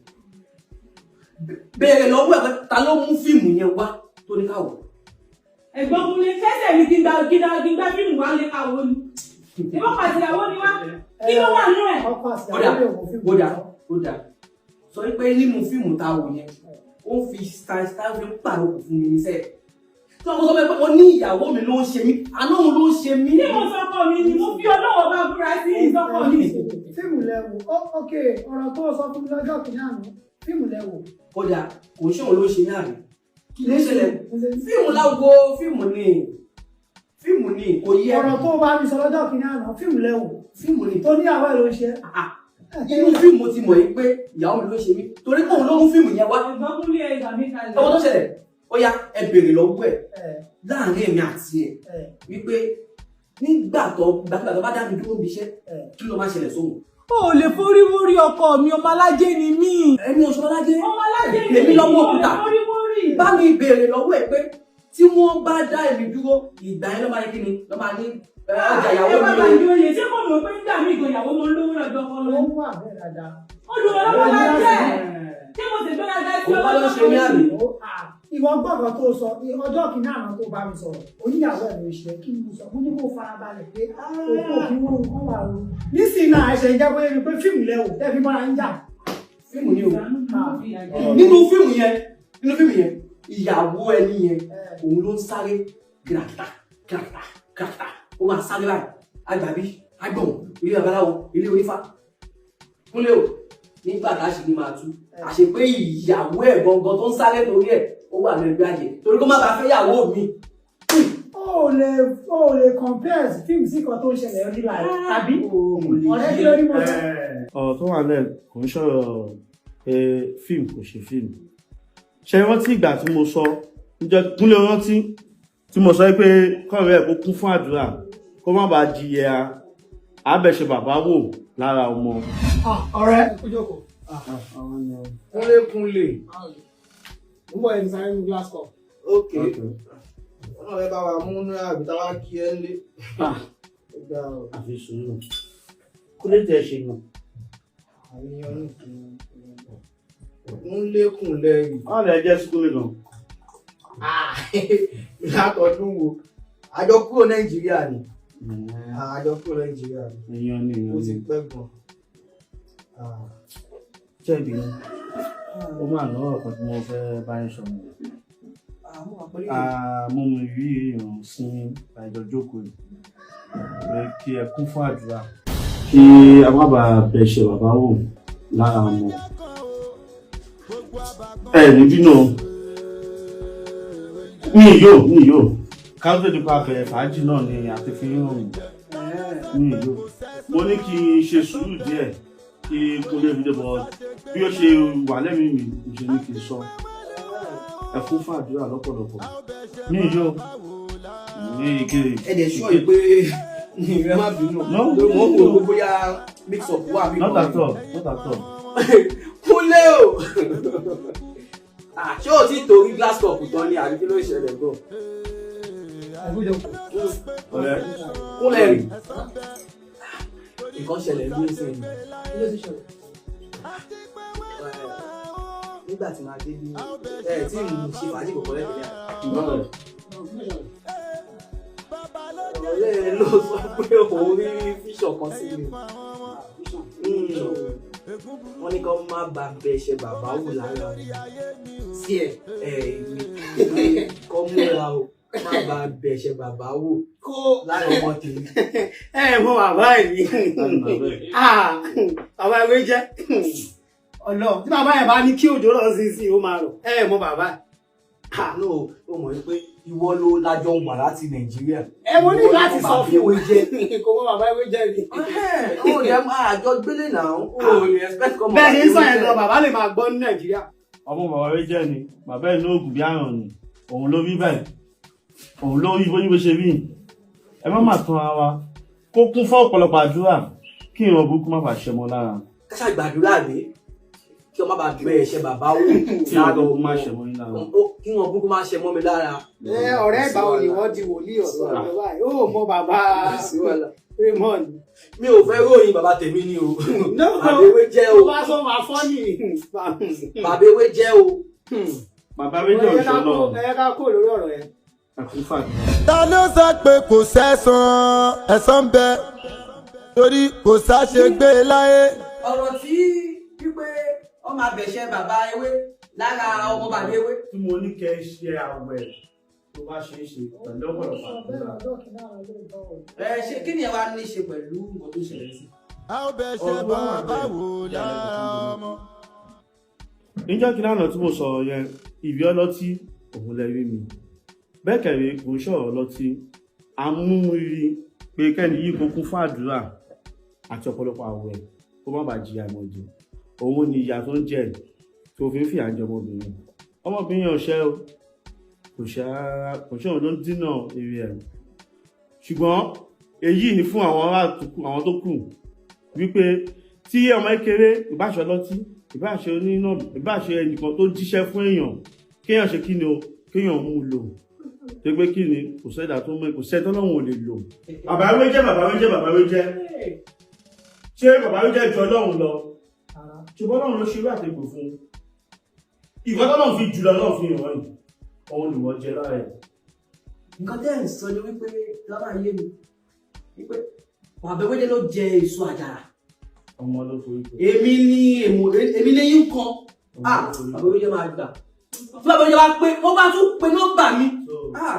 Béèrè lọ́wọ́ ẹ̀ pé ta ló mú fíìmù yẹn wá tó ní ká wò. Ẹ̀gbọ́n Kúnlé fẹsẹ̀ mi kí n gba fíìmù wá lé ká wo ni. Ìbọn pàṣẹwó ni wá. Kí ló wà nínú ẹ̀? Ó dà, ó dà, ó dà. Sọ wípé nínú fíìmù tá a wò yẹn, ó ń fi style style fi ń pàrokò fún mi níṣẹ́. Tí wọ́n sọ pé mo ní ìyàwó mi ló ń ṣe mí, àná òun ló ń ṣe mí. Ní mo sọkọ mi ni mo fi Ọlọ́wọ́ bá búra sí ìsọkọ mi. Fíìmù lẹ wò. Ok, ọ̀rọ̀ tó sọ fún mi lọ́jọ́ kìíní àná, fíìmù lẹ wò. Ó dà, kò ń ṣe òun ló ń ṣe ní àná. Kí ló ń ṣẹlẹ̀? Fíìmù láwo, fíìmù ni. Fíìmù ni, kò yẹ. Ọ̀rọ̀ tó bá mi sọ lọ́jọ́ kìíní àná, fíìmù lẹ wò. Fíìmù ni. Tó níyàwó ẹ̀ ló ń ṣe. Inú fíìmù ti mọ̀ yìí pé ìyàwó mi ló ṣe mí torí pé òun ló mú fíìmù yẹn wá. Ẹ̀gbọ́n Kúnlé ẹ̀ gbà mí kalẹ̀. Ọmọ tó ṣẹlẹ̀, ó yá ẹ béèrè lọ́wọ́ ẹ̀ láàrin èmi àti ẹ̀ wípé Nígbà tó gbàgbà tó bá dá mi dúró níbi iṣẹ́, kí ló máa ṣẹlẹ̀ sóhun? O ò lè forí wórí ọkọ mi, ọmọ alájẹ ni mí. Èmi ò ṣọmọlájẹ. Ọmọ alájẹ ni mí. Èmi lọmọ òkúta. O lè forí wórí. Bá mi béèrè lọ́wọ́ ẹ̀ pé tí wọ́n bá dá èmi dúró, ìgbà yẹn ló máa ní kí ni ló máa ní ọjà ìyàwó Ẹ má mi bàa o. ní oyè, ṣé kò mọ̀ pé nígbà míì gan ìyàwó mo ń lówó lọ́jọ́ kan lọ. Ó wà bẹ́ẹ̀ dáadáa. Olùrànlọ́wọ́ la jẹ́. Ṣé mo sì gbéraga sí Òun kọ́ ló ṣe mí àmì. Ìwọ gbọ́dọ̀ tó sọ ọjọ́ kìíní àná tó bá mi sọ̀rọ̀, oníyàwó ẹ̀ ló ṣe kí ni mo sọ, mo ní kó farabalẹ̀ pé òkú òfin wọn kọ́ wà o. Nísìnyí náà ẹ̀ṣẹ̀ ń jẹ́ pé pé fíìmù lẹ wò tẹ́ fi mọ́ra ń jà. Fíìmù ni o. Nínú fíìmù yẹn, nínú fíìmù yẹn, ìyàwó ẹni yẹn, òun ló ń sáré kìràkìtà kìràkìtà kìràkìtà, ó máa sáré báyìí, agbàbí agbọ̀n, ilé babaláwo, ilé onífá. Kúnlé o, nígbà tá a ṣe ní máa tú, àṣẹ pé ìyàwó ẹ̀ gangan tó ń sáré torí ẹ̀ ó wà ní ẹgbẹ́ àjẹ́ torí kó má bàa fẹ́ ìyàwó mi. O ò lè compare fíìmù sí kan tó ń ṣẹlẹ̀ ní life, tàbí ọ̀rẹ́ kí ló ní mo sọ. Ọ̀rọ̀ tó wà lẹ̀ kò ń sọ̀rọ̀ pé fíìmù kò ṣe fíìmù. Ṣe rántí ìgbà tí mo sọ níjọ́ Kúnlé, rántí tí mo sọ pé kọ́ọ̀rẹ́ ẹ̀ kó kún fún àdúrà kó má bàa jìyà abẹ́ṣe bàbá wò lára ọmọ. Ọ̀rẹ́ kó jókòó. Kúnlé Kúnlé. Mo ń bọ̀, ẹni sáré ní glass cup. Ok. Wọn náà fẹ́ bá wa mú ní àbí táwa kí ẹ lé. Àfi sùúrù, Kúnlé tẹ ṣe nù. Kúnlé Kúnlé yìí. Wọ́n lè jẹ́ sí Kúnlé gan. Látọdún wo? Àjọ kúrò Nàìjíríà ni. Àjọ kúrò Nàìjíríà ni. Èèyàn ni èèyàn Ó ti ni. pẹ́ gan. Jẹ̀bi ó máa lọ́rọ̀ kan tí mo fẹ́ bá yín sọ mọ́. Mo mú rí ìrùn sí àìjọ jókòó yìí pé kí ẹ kún fún àdúrà kí a má bàa bẹ̀ ṣe bàbá wò lára ọmọ. Ẹ ní bínú o. Mi yóò ká tó nípa bẹ̀rẹ̀ fàájì náà ni àti fi ń rìn mi yóò. Mo ní kí n ṣe sùúrù díẹ̀ kí Kúnlé fi dé bọ̀, bí ó ṣe wà lẹ́mìí mi mo ṣe ní kí n sọ ẹ kún fún àdúrà lọ́pọ̀lọpọ̀. Mi yóò ní ike. Ẹ dẹ̀ sọ yìí pé ẹ má bínú. No. Mo ń wò ó bóyá mix up wà mí. Not at all, not at all. Kúnlé o. Ah, ṣé o ti torí glass cup tán ni àbí kí ló ń ṣẹlẹ̀ gan? Ọ̀rẹ́. Kúnlé rí. Nǹkan ṣẹlẹ̀ ní ìsìn. Kí ló ti ṣẹlẹ̀? Nígbà tí màá dé bí ẹ tí mo ṣe fàájì kọ̀ọ̀kan lẹ́tẹ̀lẹ́ àná. Ọ̀rẹ́ ẹ ló sọ pé òun rí fíṣọ̀ kan sí mi. Wọ́n ní kí wọ́n má ba bẹ ṣe bàbá wò lára mi. Sí ẹ. Ẹ èmi kọ́ múra o, má ba bẹ ṣe bàbá wò Kó lára ọmọ tèmi. ẹ mọ bàbá yìí. Bàbá ìwé jẹ́. Ọlọ́run tí bàbá yẹn bá ní kí òjò rọ̀ sí sí ó máa rọ̀. Ẹ mọ bàbá. No, ó mọ̀ wípé ìwọ ló lájọ wà láti Nàìjíríà. Ẹ mo ní láti sọ fún ewé jẹ́. Kò mọ bàbá ìwé jẹ́ ni. Ó dẹ̀ máa àjọ gbélé náà, ó lè expect kọ́ mọ Bẹ́ẹ̀ ni ń sọ yẹn bàbá gan, bàbá lè máa gbọ́ ní Nàìjíríà. Ọmọ bàbá rẹ jẹ́ ni bàbá ẹ̀ ní oògùn bí àrùn ni òun ló rí báyìí, òun ló rí bóyá bó ṣe rí. Ẹ má má tan ara wa, kó kún fún ọ̀pọ̀lọpọ̀ àdúrà kí ìran burúkú má bàa ṣẹmọ lára. Ká ṣàgbàdúrà dé kí ọmọ bá bẹ ẹ̀ṣẹ̀ bàbá wò Kí ìran burúkú má ṣẹmọ yín lára. Kí wọn burúkú má ṣe mọ́ mi lára. Ẹ ọ̀rẹ́ ìgbà wo ni wọ́n di wòlíì ọ̀dọ́ ọ̀dọ́ báyìí? Ó mọ bàbá Raymond. Mi ò fẹ́ ròyìn bàbá tèmi ni o. Bàbá ewé jẹ́ o. Tó bá sọ máa fọ́ ni. Bàbá ewé jẹ́ o. Bàbá ewé jẹ́ òṣèlú náà. Ẹ ká kó lórí ọ̀rọ̀ yẹn. Ẹkún fàdúrà. Ta ló sọ pé kò sẹ́san? Ẹ̀san ń bẹ torí kò sáṣe gbé láyé. Ọ̀rọ̀ tí wípé ọmọ abẹ̀ṣẹ̀ bàbá ewé lára ọmọ bàbá ewé. Tí mo ní kẹ́ ẹ ṣe àwẹ̀ tó bá ṣe é ṣe pẹ̀lú ọ̀pọ̀lọpọ̀ àdúrà. Ẹ ṣe kí ni ẹ wá ní ṣe pẹ̀lú nǹkan tó ṣẹlẹ̀ sí? A ó bẹ̀ ṣe bàbá wò lára ọmọ. Níjọ́ kí lánàá tí mo sọ̀rọ̀ yẹn, ìwé ọlọ́tí òun lẹ rí mi bẹ́ẹ̀ kẹ̀rẹ́ kò ń sọ̀rọ̀ ọlọ́tí amúrí pé kẹ́ni yìí kó kún fún àdúrà àti ọ̀pọ̀lọpọ̀ àwẹ̀ kó má bàa jìyà ìmọ̀jì. Òun ni ìyà tó ń jẹ tó fi ń fìyà jẹ ọmọbìnrin. Ọmọbìnrin yẹn ò ṣẹ́ o, kò ṣe rárá, kò ṣe òun ló ń dínà èrè ẹ̀, ṣùgbọ́n Èyí ni fún àwọn ará tó kù, àwọn tó kù, wípé tí ọmọ kékeré ìbáṣe ọlọ́tí, ìbáṣe onínà, ìbáṣe ẹnìkan tó jíṣẹ́ fún èèyàn, kéèyàn ṣe kí ni o, kéèyàn mú un lò, tó pé kí ni, kò sẹ́dá tó mọ̀, kò sẹ́dá tọ́lọ́run ò lè lò. Bàbá wé jẹ́, bàbá wé jẹ́, bàbá wé jẹ́, ṣé bàbá wé jẹ́ ju Ọlọ́run lọ? Ṣùgbọ́n Ọlọ́run ló ṣe irú àtẹ̀gbò fún un. Ìkọ́ tọ́lọ́run fi jùlọ náà fi hàn yìí, òun ni wọ́n jẹ lára ẹ̀. Nǹkan tẹ́ ẹ̀ ń sọ ni wípé lábà yé mi wípé bàbá ewédé ló jẹ èso àjàrà. Ọmọ ló forí kọ. Èmi ni èmò, èmi lẹ́yìn kan. Ah, bàbá ewédé máa gbà tí bàbá ewédé bá pé wọ́n bá tún pe nọ́mbà mi. Ah,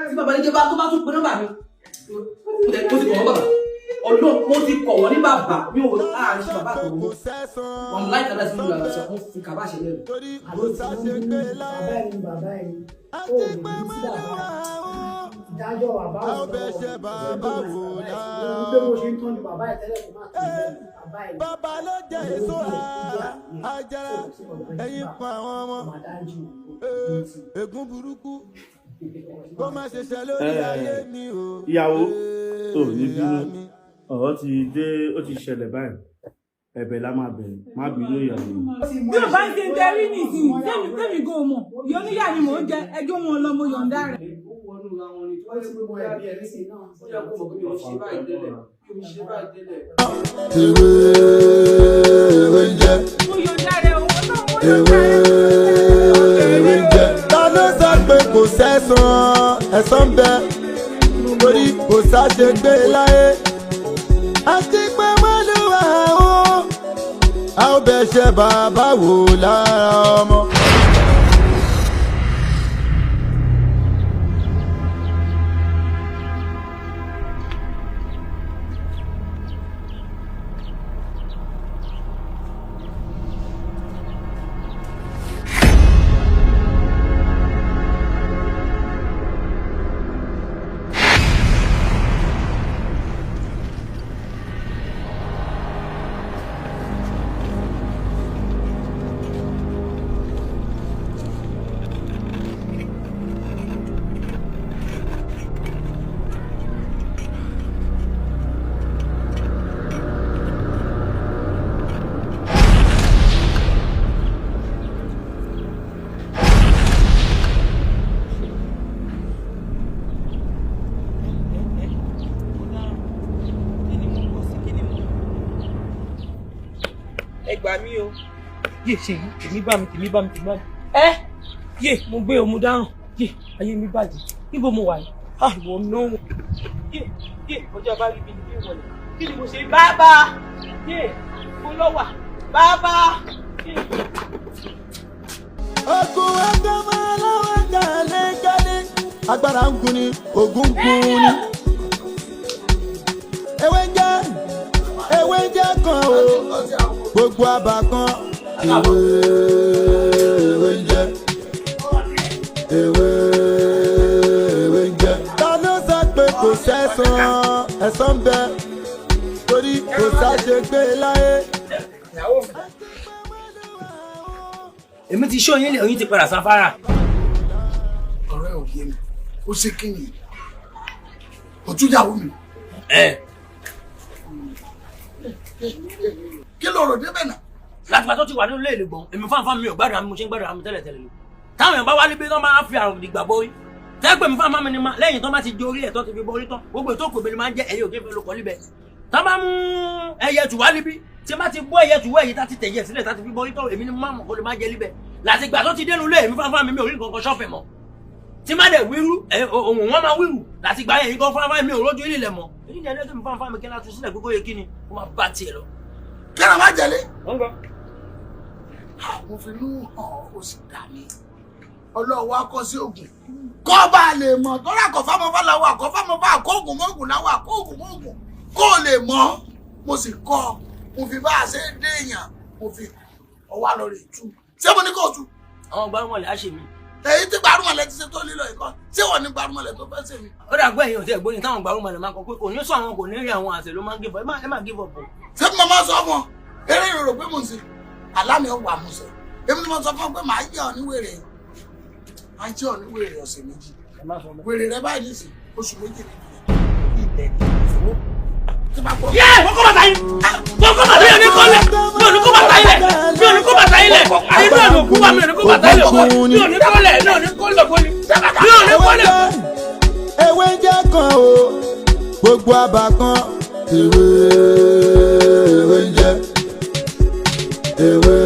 tí bàbá ewédé bá tó bá tún pe nọ́mbà mi, mo ti kọ̀ wọ́n bàbá ọlọ́, mo ti kọ̀ wọ́n ní bàbá mi ò á ṣe bàbá àtọ̀wọ́ wọn láì tàbí àti ìlú àlàsọ wọn fi kàbá ṣe lẹ́nu. Àló ti ń bí bàbá ẹni, bàbá ẹni ó lè ní sí bàbá ìdájọ́ bàbá òun lọ́wọ́ pé bó ṣe ń tọ́jú bàbá ẹ̀ tẹ́lẹ̀ kó má tọ́jú bàbá ẹ̀. Bàbá ló jẹ èso àjàrà, ẹ̀yìn pa àwọn ọmọ ègún burúkú kó má ṣe ṣe lórí ayé mi o. Ìyàwó ò ní bínú, ọ̀rọ̀ ti dé, ó ti ṣẹlẹ̀ báyìí, ẹ̀bẹ̀ la máa bẹ̀, má bínú ìyàwó. Bí o bá ń ṣe tẹrí nìsín, tẹ́mi kò mọ̀, ìyá oníyà ni mò ń jẹ, ẹjọ́ wọn lọ, mo yọ̀ǹda rẹ̀. Ó wọnú ra wọn ni tí wọ́n ti pé ẹbí ẹ nísìnyí náà, ó yẹ kó mọ̀ pé mi ò ṣe báyìí tẹ́lẹ̀, mi ò ṣe báyìí tẹ́lẹ̀. Ewé ewé ń jẹ. Mo yọ̀ǹda rẹ̀ owó náà mo Ewé ewé ń jẹ. Ta ló sọ pé kò sẹ́san? Ẹ̀san ń bẹ, torí kò sáṣegbé láyé. Àti pé wọ́n ló wà ó. A ó bẹ̀ ṣe bàbá wò lára ọmọ. Ẹ gbà mí o, yé ṣe yìí, tèmi bá mi, tèmi bá mi, tèmi bá mi, ẹ yé, mo gbé o, mo dáràn, yé, ayé mi bàjẹ́, níbo mo wà yìí? Ah, ìwọ náà, yé, yé, ọjọ́ bá rí mi ní ìwọlẹ̀, kí ni mo ṣe? Bàbá, yé, mo lọ wà bàbá, yé. Ogun ẹgbẹ́ máa lọ́wọ́ gàlégàlé. Agbára ń gun ni, ogun ń gun ni. Ewé ń jẹ́, ewé ń jẹ́ kan o. Gbogbo àbá kan. Ewé ewé ń jẹ́. Ewé ewé ń jẹ́. Ta ló sọ pé kò sẹ́san? Ẹ̀san ń bẹ, torí kò sáṣegbé láyé. Èmi ti ṣó yín lè, oyin ti padà sáfárà. Ọ̀rẹ́ ò yé mi, ó ṣe kí ni òtúnyàwó mi. Ẹ. Kí ló rò débẹ̀ náà? Láti bá tó ti wà nínú ilé ìlúgbọ̀n, èmi fáńfáń mi ò gbádùn àmì, mo ṣe ń gbádùn àmì tẹ́lẹ̀ tẹ́lẹ̀ lò. Táwọn èèyàn bá wá níbi tán máa fi àrùn dìgbà borí. Tẹ́gbẹ̀ mi fáńfáń mi ni máa lẹ́yìn tán bá ti jorí ẹ̀ tán ti fi borí tán, gbogbo ètò òkòbí ni máa ń jẹ́ ẹ̀yẹ òkè fẹ́ ló kọ́ níbẹ̀. Tán bá mú ẹyẹ tù wá níbí, tí bá ti bọ́ ẹyẹ tù wá èyí tá ti tẹ̀yẹ sílẹ̀ tá ti fi borí tán, èmi ni máa mọ̀ kó lè má jẹ níbẹ̀. Láti ìgbà tó ti dénú ilé, èmi fáńfáń mi mi ò rí nǹkan kan ṣọ́fẹ̀ mọ́. Tí má dẹ̀ wíru, ohun wọn máa wíru. Láti ìgbà yẹn yìí kan fáńfáń mi ò rójú ilé mọ́. Èyí ni ẹlẹ́gbẹ̀ẹ́ mi fáńfáń mi kí n láti sílẹ̀ gbogbo yẹ kí ni kó máa bá tiẹ̀ lọ. Kí ni máa jẹlé? Wọ́n gbọ́. Mo fi inú hàn ó sì dà mí. Ọlọ́wọ́ akọ sí ògùn. Kọ́ bá a lè mọ̀ tọ́lá àkọ́fámọ́fá làwọn àkọ́fámọ́fá àkóògùn mọ́ògùn làwọn àkóògùn mọ́ògùn kó o lè mọ̀. Mo sì kọ́ ọ, mo fi bá a ṣe ń déèyàn, mo fi ọwọ́ àlọ́ rè tú. Ṣé mo ní kó o tú? Àwọn gbárùmọ̀lẹ̀ á ṣe mí. Èyí tí gbárùmọ̀lẹ̀ ti ṣe tó lílọ ìkọ́, ṣé wọ́n ní gbárùmọ̀lẹ̀ tó fẹ́ ṣe mí? Ó dà gbọ́ ẹ̀yìn òtí ẹ̀gbọ́n ni táwọn gbárùmọ̀lẹ̀ máa kọ pé kò ní sọ àwọn kò ní rí àwọn àṣẹ ló máa ń give up, ẹ má give up o. Ṣé mo máa sọ fún ọ? Eré ìrorò pé mò ń ṣe, àlá mi ò wà mú ṣe. Èmi ni mo sọ fún ọ pé màá yẹ ọ ní wèrè. Màá jẹ́ ọ ní wèrè ọ̀sẹ̀ méjì. Wèrè rẹ báyìí nísìn oṣù 2 ní ilẹ̀ ní ìfowó. Yé, wọ́n kọ́ bàtà yín, wọ́n kọ́ bàtà yín, mi ò ní kọ́ lẹ̀, mi ò ní kó bàtà yín lẹ̀, mi ò ní kó bàtà yín lẹ̀, inú ẹ̀ ló kú wa, mi ò ní kó bàtà yín lẹ̀, mi ò ní kọ́ lẹ̀, mi ò ní kó lẹ̀, mi ò ní kọ́ lẹ̀. Ewé ń jẹ́ kan o, gbogbo àbá kan ewé, ewé ń jẹ́, ewé,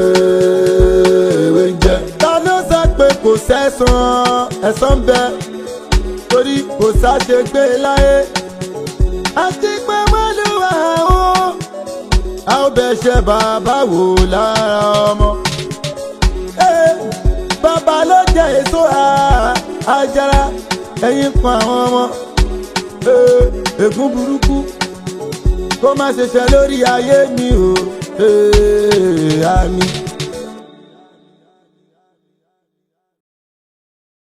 ewé ń jẹ́. Ta ló sọ pé kò sẹ́san? Ẹ̀san ń bẹ, torí kò sáṣegbé láyé. Àti pé mọ́lúwà o, a ó bẹ̀ ṣe bàbá wò lára ọmọ. Bàbá ló jẹ èso àjàrà, ẹ̀yìn kan àwọn ọmọ. Ègún burúkú kó má ṣe ṣe lórí ayé mi o. Àmín.